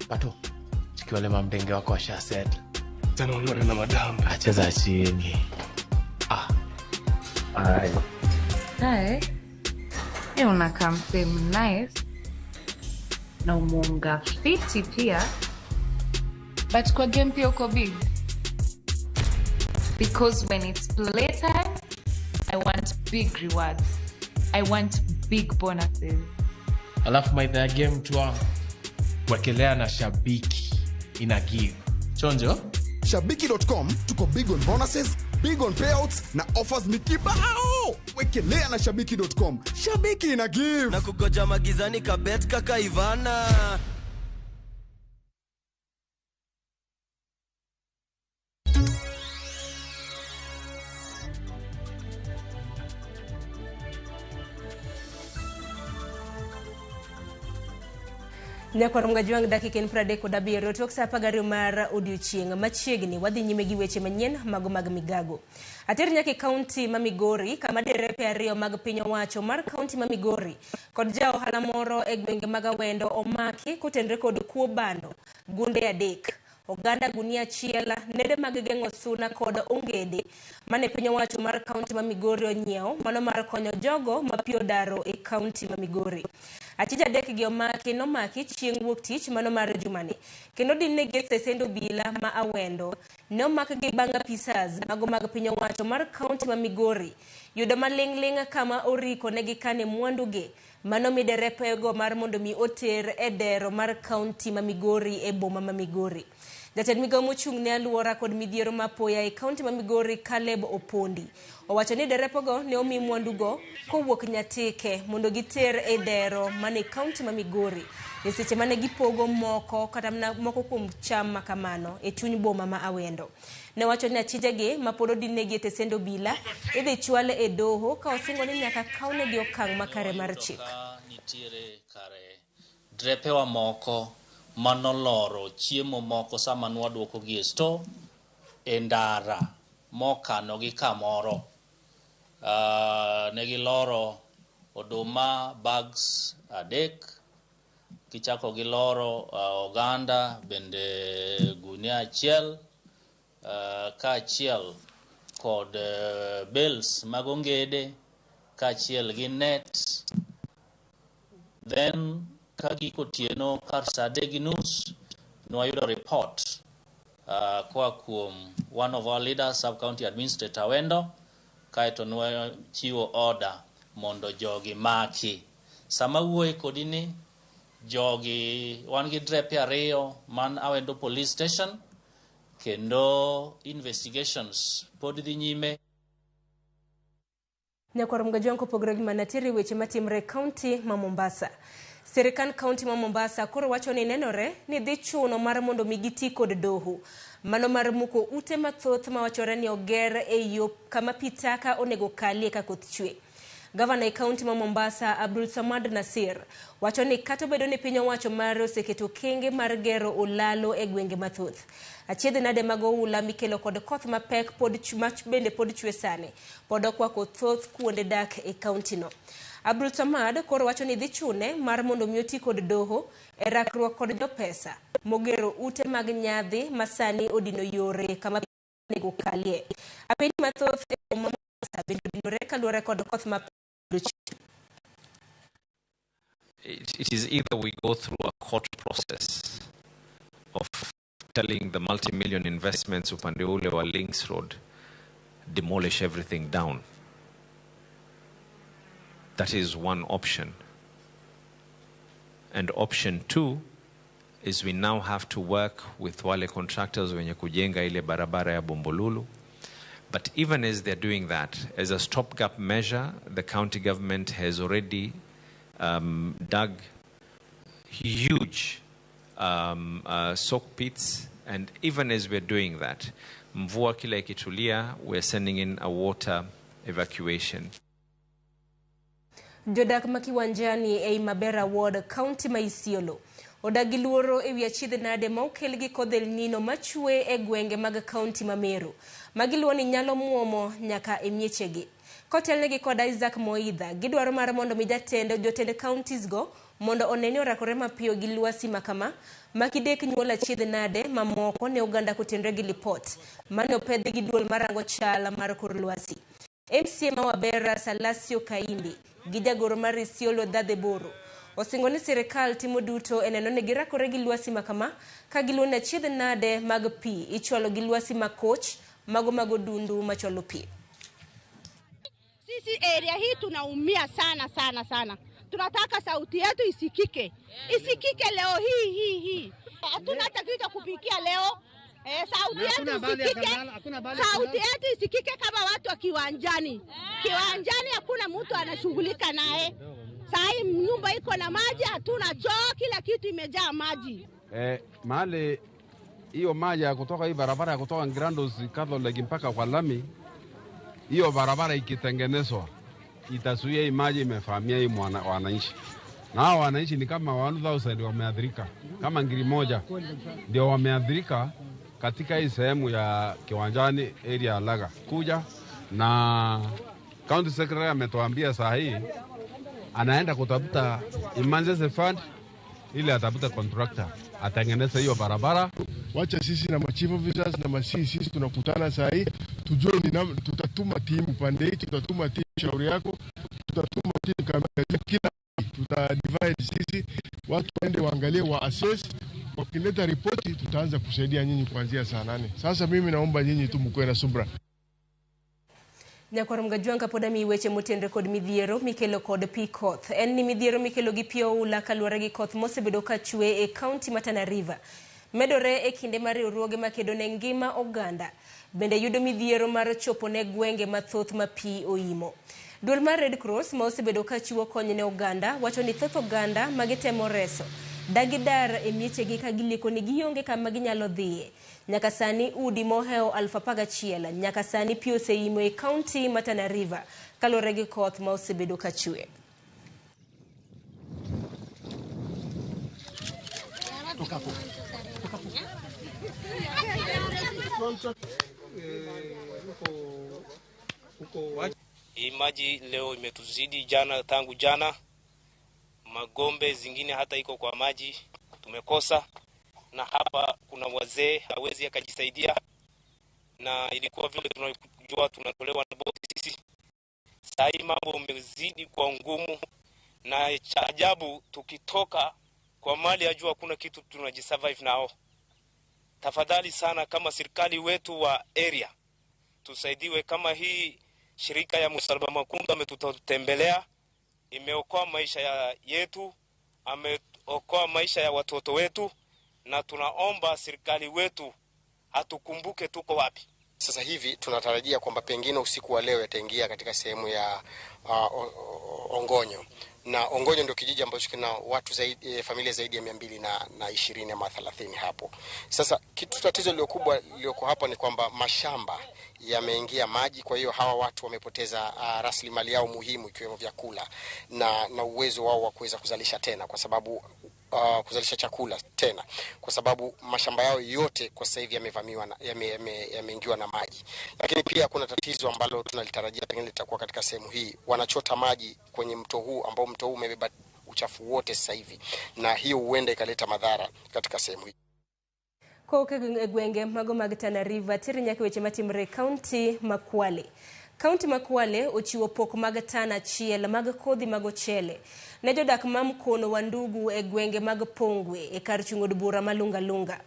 S3: Pato, chiki wale mamdenge wako washa set. Tena unore na madam. Acheza chini. Ah. Ai.
S4: Hi. Eh, unakaa msee nice. Na umeunga fiti pia. But kwa game pia uko big. Because when it's playtime, I want big rewards. I want big bonuses.
S3: Alafu maidha ya game tu wangu. Wekelea na Shabiki ina give. Chonjo?
S6: Shabiki.com tuko big on bonuses, big on payouts na offers ni kibao. Wekelea na Shabiki.com. Shabiki ina give.
S7: Na kugoja magizani kabet kaka Ivana.
S1: Nyakwar Mgajwang' dakika en 37 tok sa 12 mar odiochieng'. Machiegni wadhi nyime gi weche manyien mago mag migago. Ater nyaka e kaunti ma Migori kama derepe ariyo mag piny owacho mar kaunti ma Migori kod ja ohala moro e gwenge mag Awendo omaki kotenre kod kuo bando gunde 3. Oganda gunia achiel, nede mag geng'o suna kod ongede mane piny owacho mar kaunti ma Migori onyiewo mano mar konyo jogo ma pi odaro e kaunti ma Migori. Achija 3 gi omaki nomaki chieng' wuok tich mano mar jumani kendo dinne gi e stesend obila ma Awendo. Ne omakgi bang' apisas mago mag piny owacho mar kaunti ma Migori yudo maling'ling' kama oriko ne gikane mwandugi mano mi derepego mar mondo mi oter e dero mar kaunti ma Migori e boma ma Migori. Jatend migawo mochung' ne aluora kod midhiero ma apoya e kaunti ma Migori Caleb Opondi owacho ni derepego ne omi mwandugo kowuok Nyatike mondo giter e dero mane kaunti ma Migori e seche mane gipogo moko kata moko kuom cham makamano e chuny boma ma Awendo. Ne wacho ni achijegi ma pod odinegi e tesend obila idhi chwal e doho ka osingo ni nyaka kawnegi okang' makare mar chik.
S8: Nitiere kare drepewa moko manoloro chiemo moko sama nwaduokogi e store e ndara mokanogi kamoro. Ne giloro oduma bags 3, gichako giloro oganda bende gunia 1, kaachiel kod bales mag ongede kaachiel gi net. Then ka gik otieno kar saa 3:30 nwayudo report koa kuom one of our leaders, sub county administrator Awendo, kaeto nwachiwo order mondo jogi maki. Sama wuoye kodi ni jogi wan gi drepe 2 man Awendo police station kendo investigations pod dhi nyime.
S1: Nyakwar Mgajwang' kopogore gi manatiere weche matimre e kaunti ma Mombasa. Sirikand kaunti ma Mombasa koro wacho ni nenore ni dhi chuno mar mondo mi giti kod doho. Mano mar muko ute mathoth mawachore ni oger e yo kama pi taka onego kalie ka koth chwe. Gavana e kaunti ma Mombasa Abdul Samad Nasir wacho ni kata obedo ni piny owacho mare oseketo okenge mar gero olalo e gwenge mathoth. Achiedh nade mag oula mikelo kod koth mapek pod mach bende pod chwe sani pod okwako thoth kuonde dak e kaunti no. Abdul Samad koro wacho ni dhi chune mar mondo mi oti kod doho e rakruok kod jopesa mogero ute mag nyadhi ma sani odino yore kama onego kalie. Apeni mathoth e boma ma Mombasa bende odinore kaluwore kod koth mapek.
S5: It is either we go through a court process of telling the multi-million investments upande ule wa Links Road, demolish everything down. That is one option. And option two is we now have to work with wale contractors wenye kujenga ile barabara ya Bombolulu. But even as they're doing that, as a stopgap measure, the county government has already dug huge soak pits, and even as we're doing that, mvua kila ikitulia, we're sending in a water evacuation.
S1: Jodak ma Kiwanjani ei Mabera Ward, County ma Isiolo odagi luoro ewi achiedh nade ma okel gi kodh El Nino machwe e gwenge mag kaunti ma Meru. Magiluwo ni nyalo muomo nyaka e miechegi. Kotelnegi kod Isaac Moidha, gidwaro mar mondo mi jotend counties go mondo one ni orakore mapiyo gi lwasi makama makidek nyuol achiedh nade mamoko ne oganda kotenre gi lipot mane opedhi gi duol marango chal mar kor lwasi. MCA ma Wabera Salasio Kaimbi gi jagoro mar Isiolo Dhadhe Boro osingo ni sirikal timo duto e neno ni girakore gi lwasi makama ka giluwo ni achiedh nade mag pi ichwalo gi lwasi makoch mago mag odundu machwalo pi.
S9: Sisi area hii tunaumia sana sana sana. Tunataka sauti yetu isikike. Isikike leo hii. Hatuna hata kitu cha kupikia leo. Sauti yetu isikike. Sauti yetu isikike kama watu wa Kiwanjani. Kiwanjani hakuna mtu anashughulika naye. Sai nyumba iko na maji, hatuna choo, kila kitu imejaa maji.
S16: Mahali hiyo maji ya kutoka hii barabara ya kutoka Grandos Catholic mpaka kwa lami, hiyo barabara ikitengenezwa itazuia hii maji imefahamia hii wananchi. Na hao wananchi ni kama 1000 wameathirika, kama ngiri moja ndio wameathirika katika hii sehemu ya Kiwanjani area Laga. Kuja na county secretary ametuambia saa hii anaenda kutafuta emergency fund ili atafuta contractor atengeneze hiyo barabara.
S10: Wacha sisi na chief officers na sisi tunakutana saa hii tujue ni tutatuma timu pande hii, tutatuma timu shauri yako, tutatuma timu kama kila tuta divide sisi watu waende waangalie wa assess, wakileta ripoti tutaanza kusaidia nyinyi kuanzia saa 8. Sasa mimi naomba nyinyi tu mkoe na subra.
S1: Nyakwar Mgajwang' pod amiyi weche motenre kod midhiero mikelo kod pi koth. En ni midhiero mikelo gi pi oula kaluwore gi koth mosebedo ka chwe e kaunti ma Tana River medore e kinde mar riwruoge makedo ne ngima oganda bende yudo midhiero mar chopo ne gwenge mathoth ma pi oimo. Duol mar Red Cross ma osebedo ka chiwo kony ne oganda wacho ni thoth oganda ma gitemo reso dagi dar e miechegi ka gileko ni gionge kama ginyalo dhiye. Nyaka sani udi mohewo 11,000 nyaka sani pi oseimo e kaunti ma Tana River kaluwore gi koth ma osebedo ka chwe.
S11: Hii maji leo imetuzidi jana, tangu jana magombe zingine hata iko kwa maji tumekosa, na hapa kuna wazee hawezi akajisaidia, na ilikuwa vile tunajua tunatolewa na boti sisi. Sasa hii mambo umezidi kwa ngumu, na cha ajabu tukitoka kwa mali ya juu hakuna kitu tunajisurvive nao. Tafadhali sana kama serikali wetu wa area tusaidiwe, kama hii shirika ya Msalaba Mwekundu ametutembelea, imeokoa maisha ya yetu, ameokoa maisha ya watoto wetu, na tunaomba serikali wetu atukumbuke tuko wapi.
S12: Sasa hivi tunatarajia kwamba pengine usiku wa leo yataingia katika sehemu ya Ongonyo. Na Ongonyo ndio kijiji ambacho kina watu zaidi, familia zaidi ya 220 ama 30 hapo. Sasa kitu tatizo lililokubwa lilioko hapa ni kwamba mashamba Yameingia maji, kwa hiyo hawa watu wamepoteza rasilimali yao muhimu ikiwemo vyakula na uwezo wao wa kuweza kuzalisha tena, kwa sababu kuzalisha chakula tena, kwa sababu mashamba yao yote kwa sasa hivi yamevamiwa na yameingiwa na maji. Lakini pia kuna tatizo ambalo tunalitarajia pengine litakuwa katika sehemu hii. Wanachota maji kwenye mto huu ambao mto huu umebeba uchafu wote sasa hivi, na hiyo huenda ikaleta madhara katika sehemu hii.
S1: Kowuok e gwenge mago mag Tana River teri nyaka weche matimore e kaunti ma Kwale. Kaunti ma Kwale ochiwo pok mag tana achiel mag kodhi mag ochele ne jodak ma Mkono wa Ndugu e gwenge mag Pongwe e kar chung' od bura ma Lunga Lunga.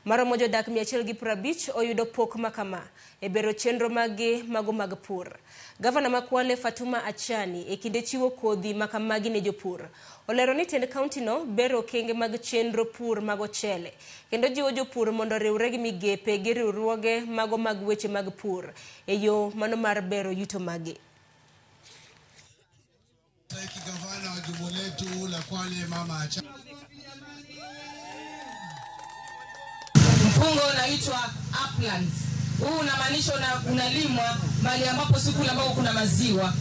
S1: Maromo jodak 150 oyudo pok makama e bero chenro maggi mago mag pur. Gavana ma Kwale Fatuma Achani e kinde chiwo kodhi makamagi ne jopur olero ni tend kaunti no bero okenge mag chenro pur mag ochele kendo jiwo jopur mondo oriwre gi migepe gi riwruoge mago mag weche mag pur e yo mano mar bero yuto magi.
S13: Gavana wa jimbo letu la Kwale Mama Achani.
S14: Mpunga unaitwa uplands. Huu unamaanisha unalimwa mahali ambapo si kule ambako kuna maziwa.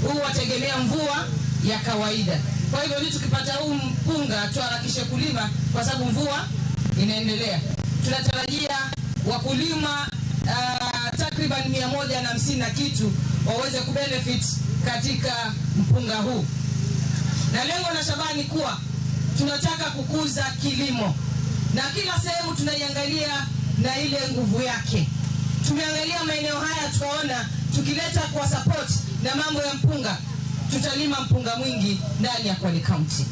S14: Huu wategemea mvua ya kawaida. Kwa hivyo ni tukipata huu mpunga tuharakishe kulima kwa sababu mvua inaendelea. Tunatarajia wakulima takriban 150 na kitu waweze kubenefit katika mpunga huu. Na lengo na shabaha ni kuwa tunataka kukuza kilimo. Na kila sehemu tunaiangalia na ile nguvu yake. Tumeangalia maeneo haya tukaona tukileta kwa support na mambo ya mpunga tutalima mpunga mwingi ndani ya Kwale County.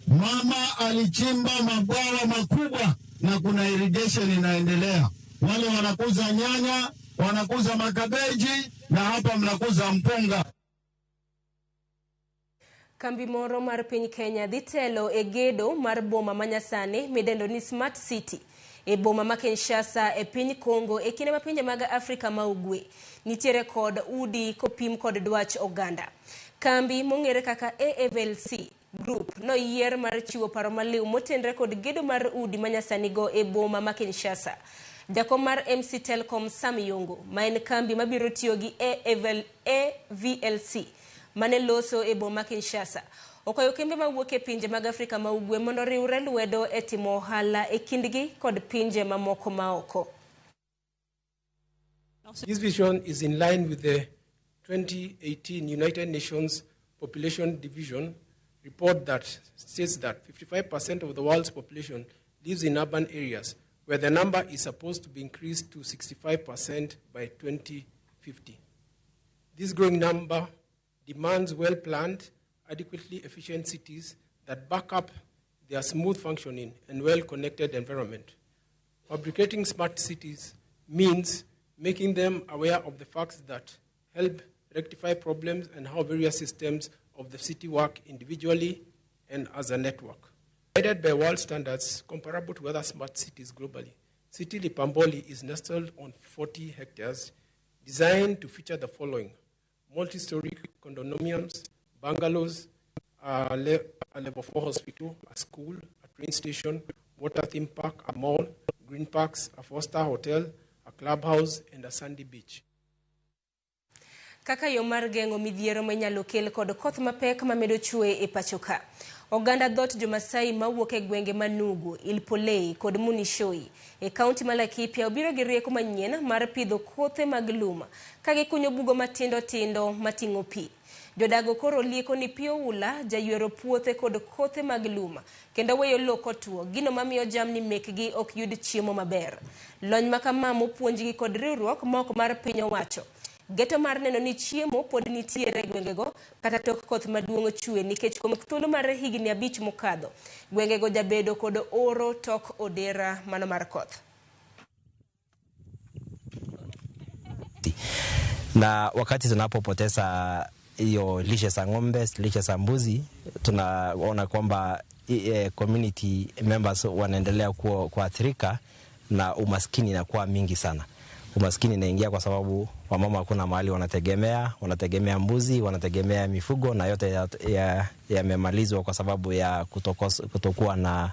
S13: Mama alichimba mabwawa makubwa na kuna irrigation inaendelea. Wale wanakuza nyanya, wanakuza makabeji na hapa mnakuza mpunga.
S1: Kambi moro mar piny Kenya dhi telo e gedo mar boma manyasani midendo ni Smart City e boma ma Kinshasa e piny Congo e kinde ma pinje mag Afrika ma Ugwe nitiere kod udi kopim kod dwach oganda. Kambi mong'ere kaka AFLC Group noyier mar chiwo paro maliw motenre kod gedo mar udi manyasani go e boma ma Kinshasa. Jakom mar MC Telcom Sam Yongo, ma en kambi mabiro tiyo gi AVLC mane loso e boma Kinshasa, okwayo kembe mawuok e pinje mag Afrika ma Ugwe mondo oriwre lwedo e timo ohala e kindgi kod pinje mamoko maoko.
S15: This vision is in line with the 2018 United Nations Population Division report that states that 55% of the world's population lives in urban areas, where the number is supposed to be increased to 65% by 2050. This growing number demands well-planned, adequately efficient cities that back up their smooth functioning and well-connected environment. Fabricating smart cities means making them aware of the facts that help rectify problems and how various systems of the city work individually and as a network. Guided by world standards comparable to other smart cities globally, City Lipamboli is nestled on 40 hectares, designed to feature the following: multi-story condominiums, bungalows, a level 4 hospital, a school, a train station, water theme park, a mall, green parks, a 4-star hotel, a clubhouse, and a sandy beach.
S1: Kaka yo mar geng'o midhiero mainyalo kel kod koth mapek mamedo chwe e pacho ka. Oganda dhoot jo-Masai mawuok e gwenge ma Nugu, Ilpolei kod Munishoi e kaunti ma Laikipia obiro gi rieko manyien mar pidho kothe mag lum ka gikunyo bugo matindo tindo mating'o pi. Jodago koro lieko ni pi oula jaywero puothe kod kothe mag lum kendo weyo lowo kotuo, gino mamiyo jamni mekgi ok yud chiemo maber. Lony makama mopuonjgi kod riwruok mok mar piny owacho geto mar neno ni chiemo pod nitiere e gwengego kata tok koth maduong' chwe, nikech kuom thuolo mar higni 5 mokadho gwengego jabedo kod oro tok odera mano mar koth.
S17: Na wakati tunapopoteza hiyo lishe za ng'ombe, lishe za mbuzi, tunaona kwamba community members wanaendelea kuathirika na umaskini na kuwa mingi sana. Umaskini inaingia kwa sababu wamama hakuna mahali wanategemea mbuzi, wanategemea mifugo, na yote yamemalizwa kwa sababu ya kutokuwa na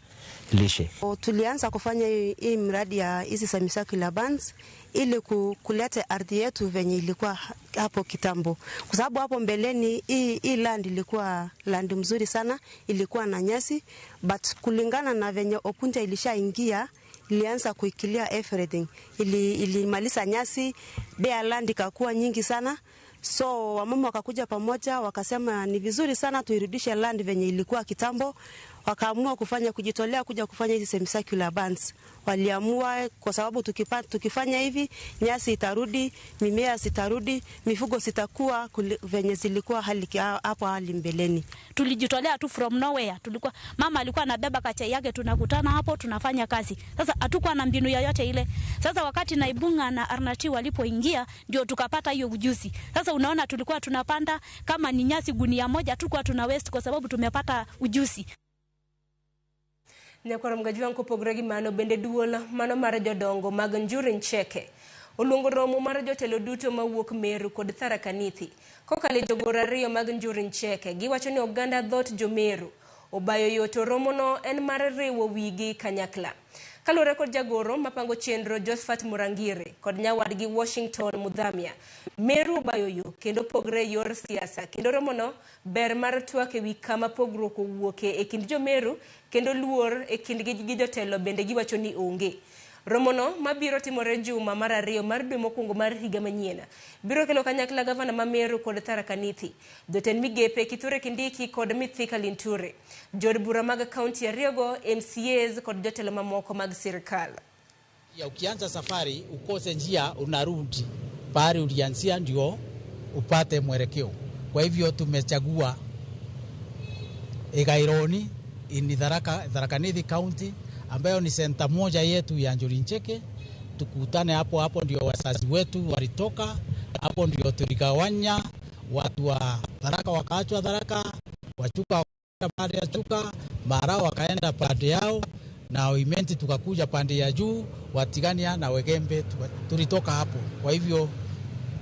S17: lishe.
S18: Tulianza kufanya hii mradi ya hizi semicircular bands ili kuleta ardhi yetu venye ilikuwa hapo kitambo, kwa sababu hapo mbeleni hii land ilikuwa land mzuri sana, ilikuwa na nyasi, but kulingana na venye Opuntia ilishaingia ilianza kuikilia everything, ilimaliza nyasi, bare land ikakuwa nyingi sana. So wamama wakakuja pamoja wakasema ni vizuri sana tuirudishe land venye ilikuwa kitambo. Wakaamua kufanya kujitolea kuja kufanya hizi semicircular bands. Waliamua kwa sababu tukifanya hivi nyasi itarudi, mimea sitarudi, mifugo sitakuwa venye zilikuwa hali hapo hali mbeleni.
S19: Tulijitolea tu from nowhere. Tulikuwa mama alikuwa anabeba kachai yake, tunakutana hapo tunafanya kazi. Sasa hatukuwa na mbinu yoyote ile. Sasa wakati Naibunga na Arnati walipoingia ndio tukapata hiyo ujuzi. Sasa unaona tulikuwa tunapanda kama ni nyasi gunia moja tulikuwa tuna waste kwa sababu tumepata ujuzi.
S1: Nyakwar Mgajwang' kopogore gi mano bende duol mano mar jodongo mag Njuri Ncheke oluongo romo mar jotelo duto mawuok Meru kod Tharaka Nithi kokalo e jogoro ariyo mag Njuri Ncheke. Giwacho ni oganda dhoot jo-Meru obayo yo to romono en mar riwo wigi kanyakla. Kaluwore kod jagoro mapango chenro Josephat Murangire kod nyawadgi Washington Mudhamia, Meru obayo yo kendo pogre yor siasa kendo romono ber mar twak ewi kama pogruok owuoke e kind jo-Meru kendo luor e kindgi gi jotelo bende giwacho ni onge. Romono mabiro timore juma mar ariyo mar dwe mokwongo mar higa manyien biro kelo kanyakla gavana ma Meru kod Tharaka Nithi, jotend migepe Kithure Kindiki kod Mithika Linturi, jood bura mag kaunti ariyogo, MCAs kod jotelo mamoko mag sirikal.
S20: Ya ukianza safari ukose njia unarudi pahali ulianzia ndio upate mwelekeo. Kwa hivyo tumechagua Igaironi in Tharaka Nithi County ambayo ni senta moja yetu ya Njuri Ncheke. Tukutane hapo hapo ndio wazazi wetu walitoka, hapo ndio tuligawanya, watu wa Tharaka wakaachwa Tharaka, Wachuka wakaenda pande ya Chuka, Mara wakaenda pande yao, na Oimenti tukakuja pande ya juu, Watigania na Wegembe tulitoka hapo. Kwa hivyo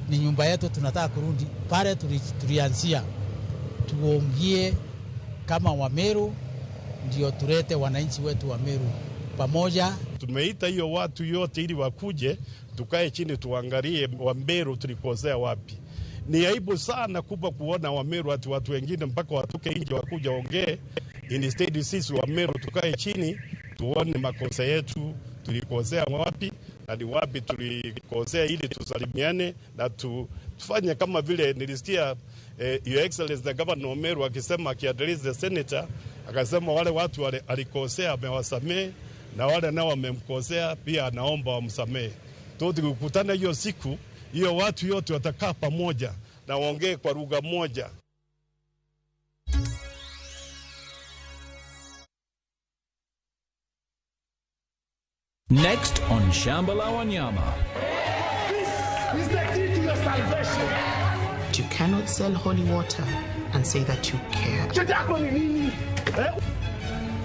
S20: ni nyumba yetu, tunataka kurudi pale tulianzia, tuongee kama Wameru ndio tulete wananchi wetu wa Meru pamoja.
S21: Tumeita hiyo watu yote ili wakuje tukae chini tuangalie Wameru tulikosea wapi. Ni aibu sana kubwa kuona Wameru ati watu wengine mpaka watoke nje wakuja ongee. Instead sisi Wameru tukae chini tuone makosa yetu tulikosea wapi na ni wapi tulikosea ili tusalimiane na tufanye kama vile nilisikia Your Excellency the Governor Meru akisema, akiaddress the senator, akasema wale watu wale alikosea amewasamee na wale nao wamemkosea pia anaomba wamsamee. Tukikutana hiyo siku hiyo watu yote watakaa pamoja na waongee kwa lugha moja.
S23: Next on Shamba la Wanyama.
S24: This is the key to your salvation.
S25: You cannot sell holy water and say that you care.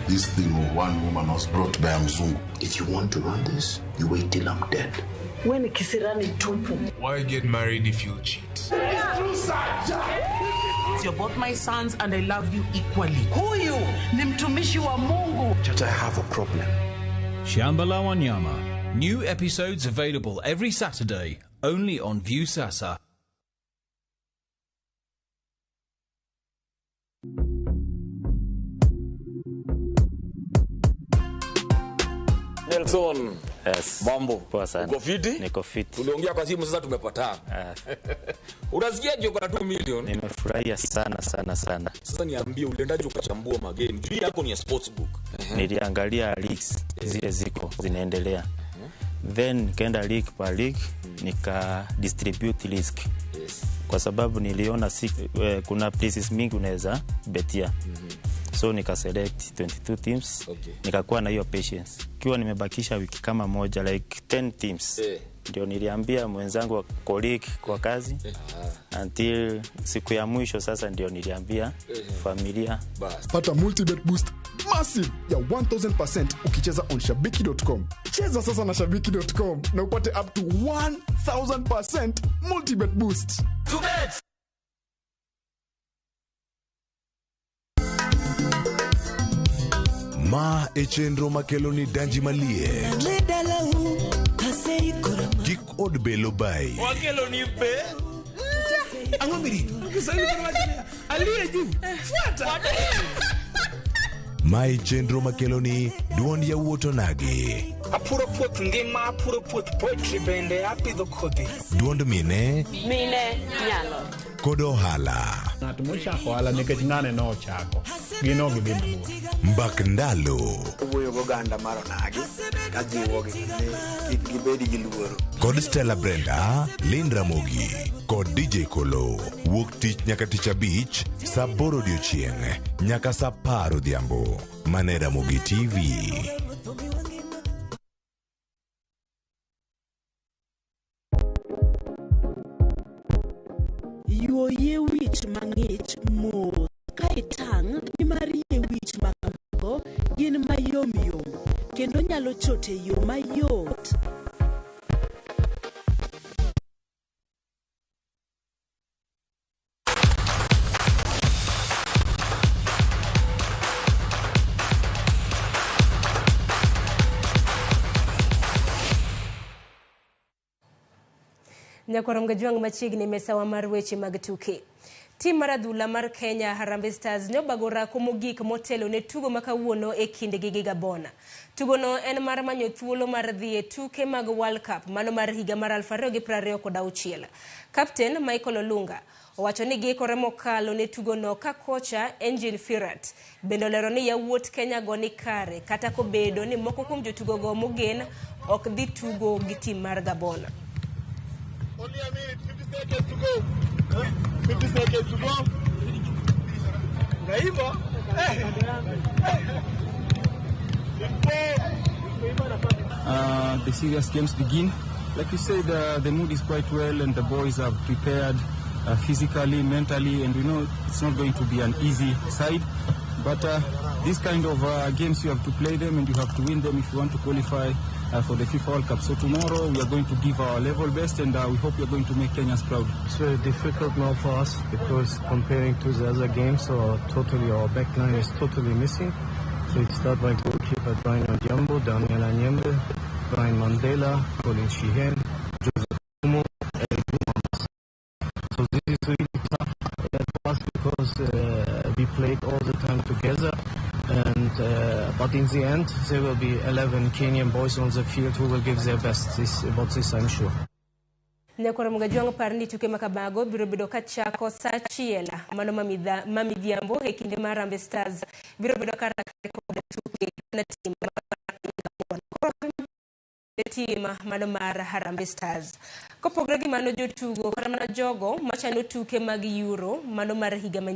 S29: This thing of one woman was brought by Mzungu.
S25: If you want to run this, you wait till I'm dead.
S24: When kisirani tupu.
S30: Why get married if you cheat?
S25: You're both my sons and I love you equally.
S24: Huyu ni mtumishi wa Mungu.
S25: Chacha, I have a problem.
S23: Shamba la Wanyama. New episodes available every Saturday, only on Viusasa.
S26: Nelson.
S27: Yes.
S26: Mambo.
S27: Poa sana.
S26: Uko fiti?
S27: Niko fiti.
S26: Tuliongea kwa simu sasa tumepatana. Unasikiaje uko na 2 million?
S27: Nimefurahia sana sana sana.
S26: Sasa niambie uliendaje ukachambua magame? Juu yako ni ya sportsbook.
S27: Niliangalia leagues zile ziko zinaendelea. Then nikaenda league per league nika distribute risk.
S26: Yes.
S27: Kwa sababu niliona kuna places mingi unaweza betia. So nika select 22 teams.
S26: Okay.
S27: Nikakuwa na hiyo patience. Kiwa nimebakisha wiki kama moja like 10 teams. Ndio niliambia mwenzangu wa colleague kwa kazi. Until siku ya mwisho sasa ndio niliambia familia.
S6: Pata multibet boost massive ya 1000% ukicheza on shabiki.com. Cheza sasa na shabiki.com na upate up to 1000% multibet boost.
S2: Ma e chenro makelo ni danji maliet kik od belo bai
S26: Wakelo ni be.
S24: Ang'o mirito? Kiswahili koro wacho niya, aliye juu fuata.
S2: Ma e chenro makelo ni duond yawuot onagi
S3: Apuro puoth ngima, apuro puoth poetry bende apidho kodhi.
S2: duond mine
S4: Mine nyalo.
S2: kod ohala
S5: Ng'at mochako ohala nikech ng'ane nochako gin ok gidhi mabor.
S2: mbak ndalo
S7: Owuoyo goganda mar onagi kajiwogi ni kik gibed gi luoro.
S2: kod Stella Brenda, Lynn Ramogi kod DJ Kolo wuok tich nyaka tich abich saa aboro odiochieng' nyaka saa apar odhiambo mane Ramogi TV.
S8: Yuo yie wich mang'ich mos ka itang' nimar yie wich ma kamago gin mayomyom kendo nyalo chot e yo mayot.
S1: Nyakwarom Gajwang' machiegni mesawa mar weche mag tuke. Tim mar adhula mar Kenya Harambee Stars ne obago orako mogik motelo ne tugo ma kawuono e kindgi gi Gabon. Tugono en mar manyo thuolo mar dhi e tuke mag World Cup mano mar higa mar 2026. Kapten Michael Olunga owacho ni giikore mokalo ne tugono ka kocha Engin Firat bende olero ni yawuot Kenya go ni kare kata kobedo ni moko kuom jotugogo mogen ok dhi tugo gi tim mar Gabon.
S24: Only a minute, 50 seconds to go. 50 seconds to go. Unaiba?
S9: The serious games begin. Like you said, the mood is quite well and the boys are prepared physically, mentally, and we know it's not going to be an easy side. But this kind of games, you have to play them and you have to win them if you want to qualify for the FIFA World Cup. So tomorrow we are going to give our level best and we hope we are going to make Kenyans proud.
S16: It's very difficult now for us because comparing to the other games, so totally our back line is totally missing. So it starts by goalkeeper Brian Odhiambo, Daniel Anyembe, Brian Mandela, Colin Sheehan, Joseph Kumo, and Mambasa. So this is really tough for us because we played all the time together. And but in the end, there will be 11 Kenyan boys on the field who will give their best. About this, I'm sure.
S1: Nyakwarom Gajwang' par ni tuke ma kamago biro bedo kachako saa achiel mano ma midhiambo e kinde mar Harambee Stars biro bedo ka rakre kod tuke na tim mar tim mano mar Harambee Stars. Kopogore gi mano jotugo kata mana jogo machano tuke mag Euro mano mar higa manyien.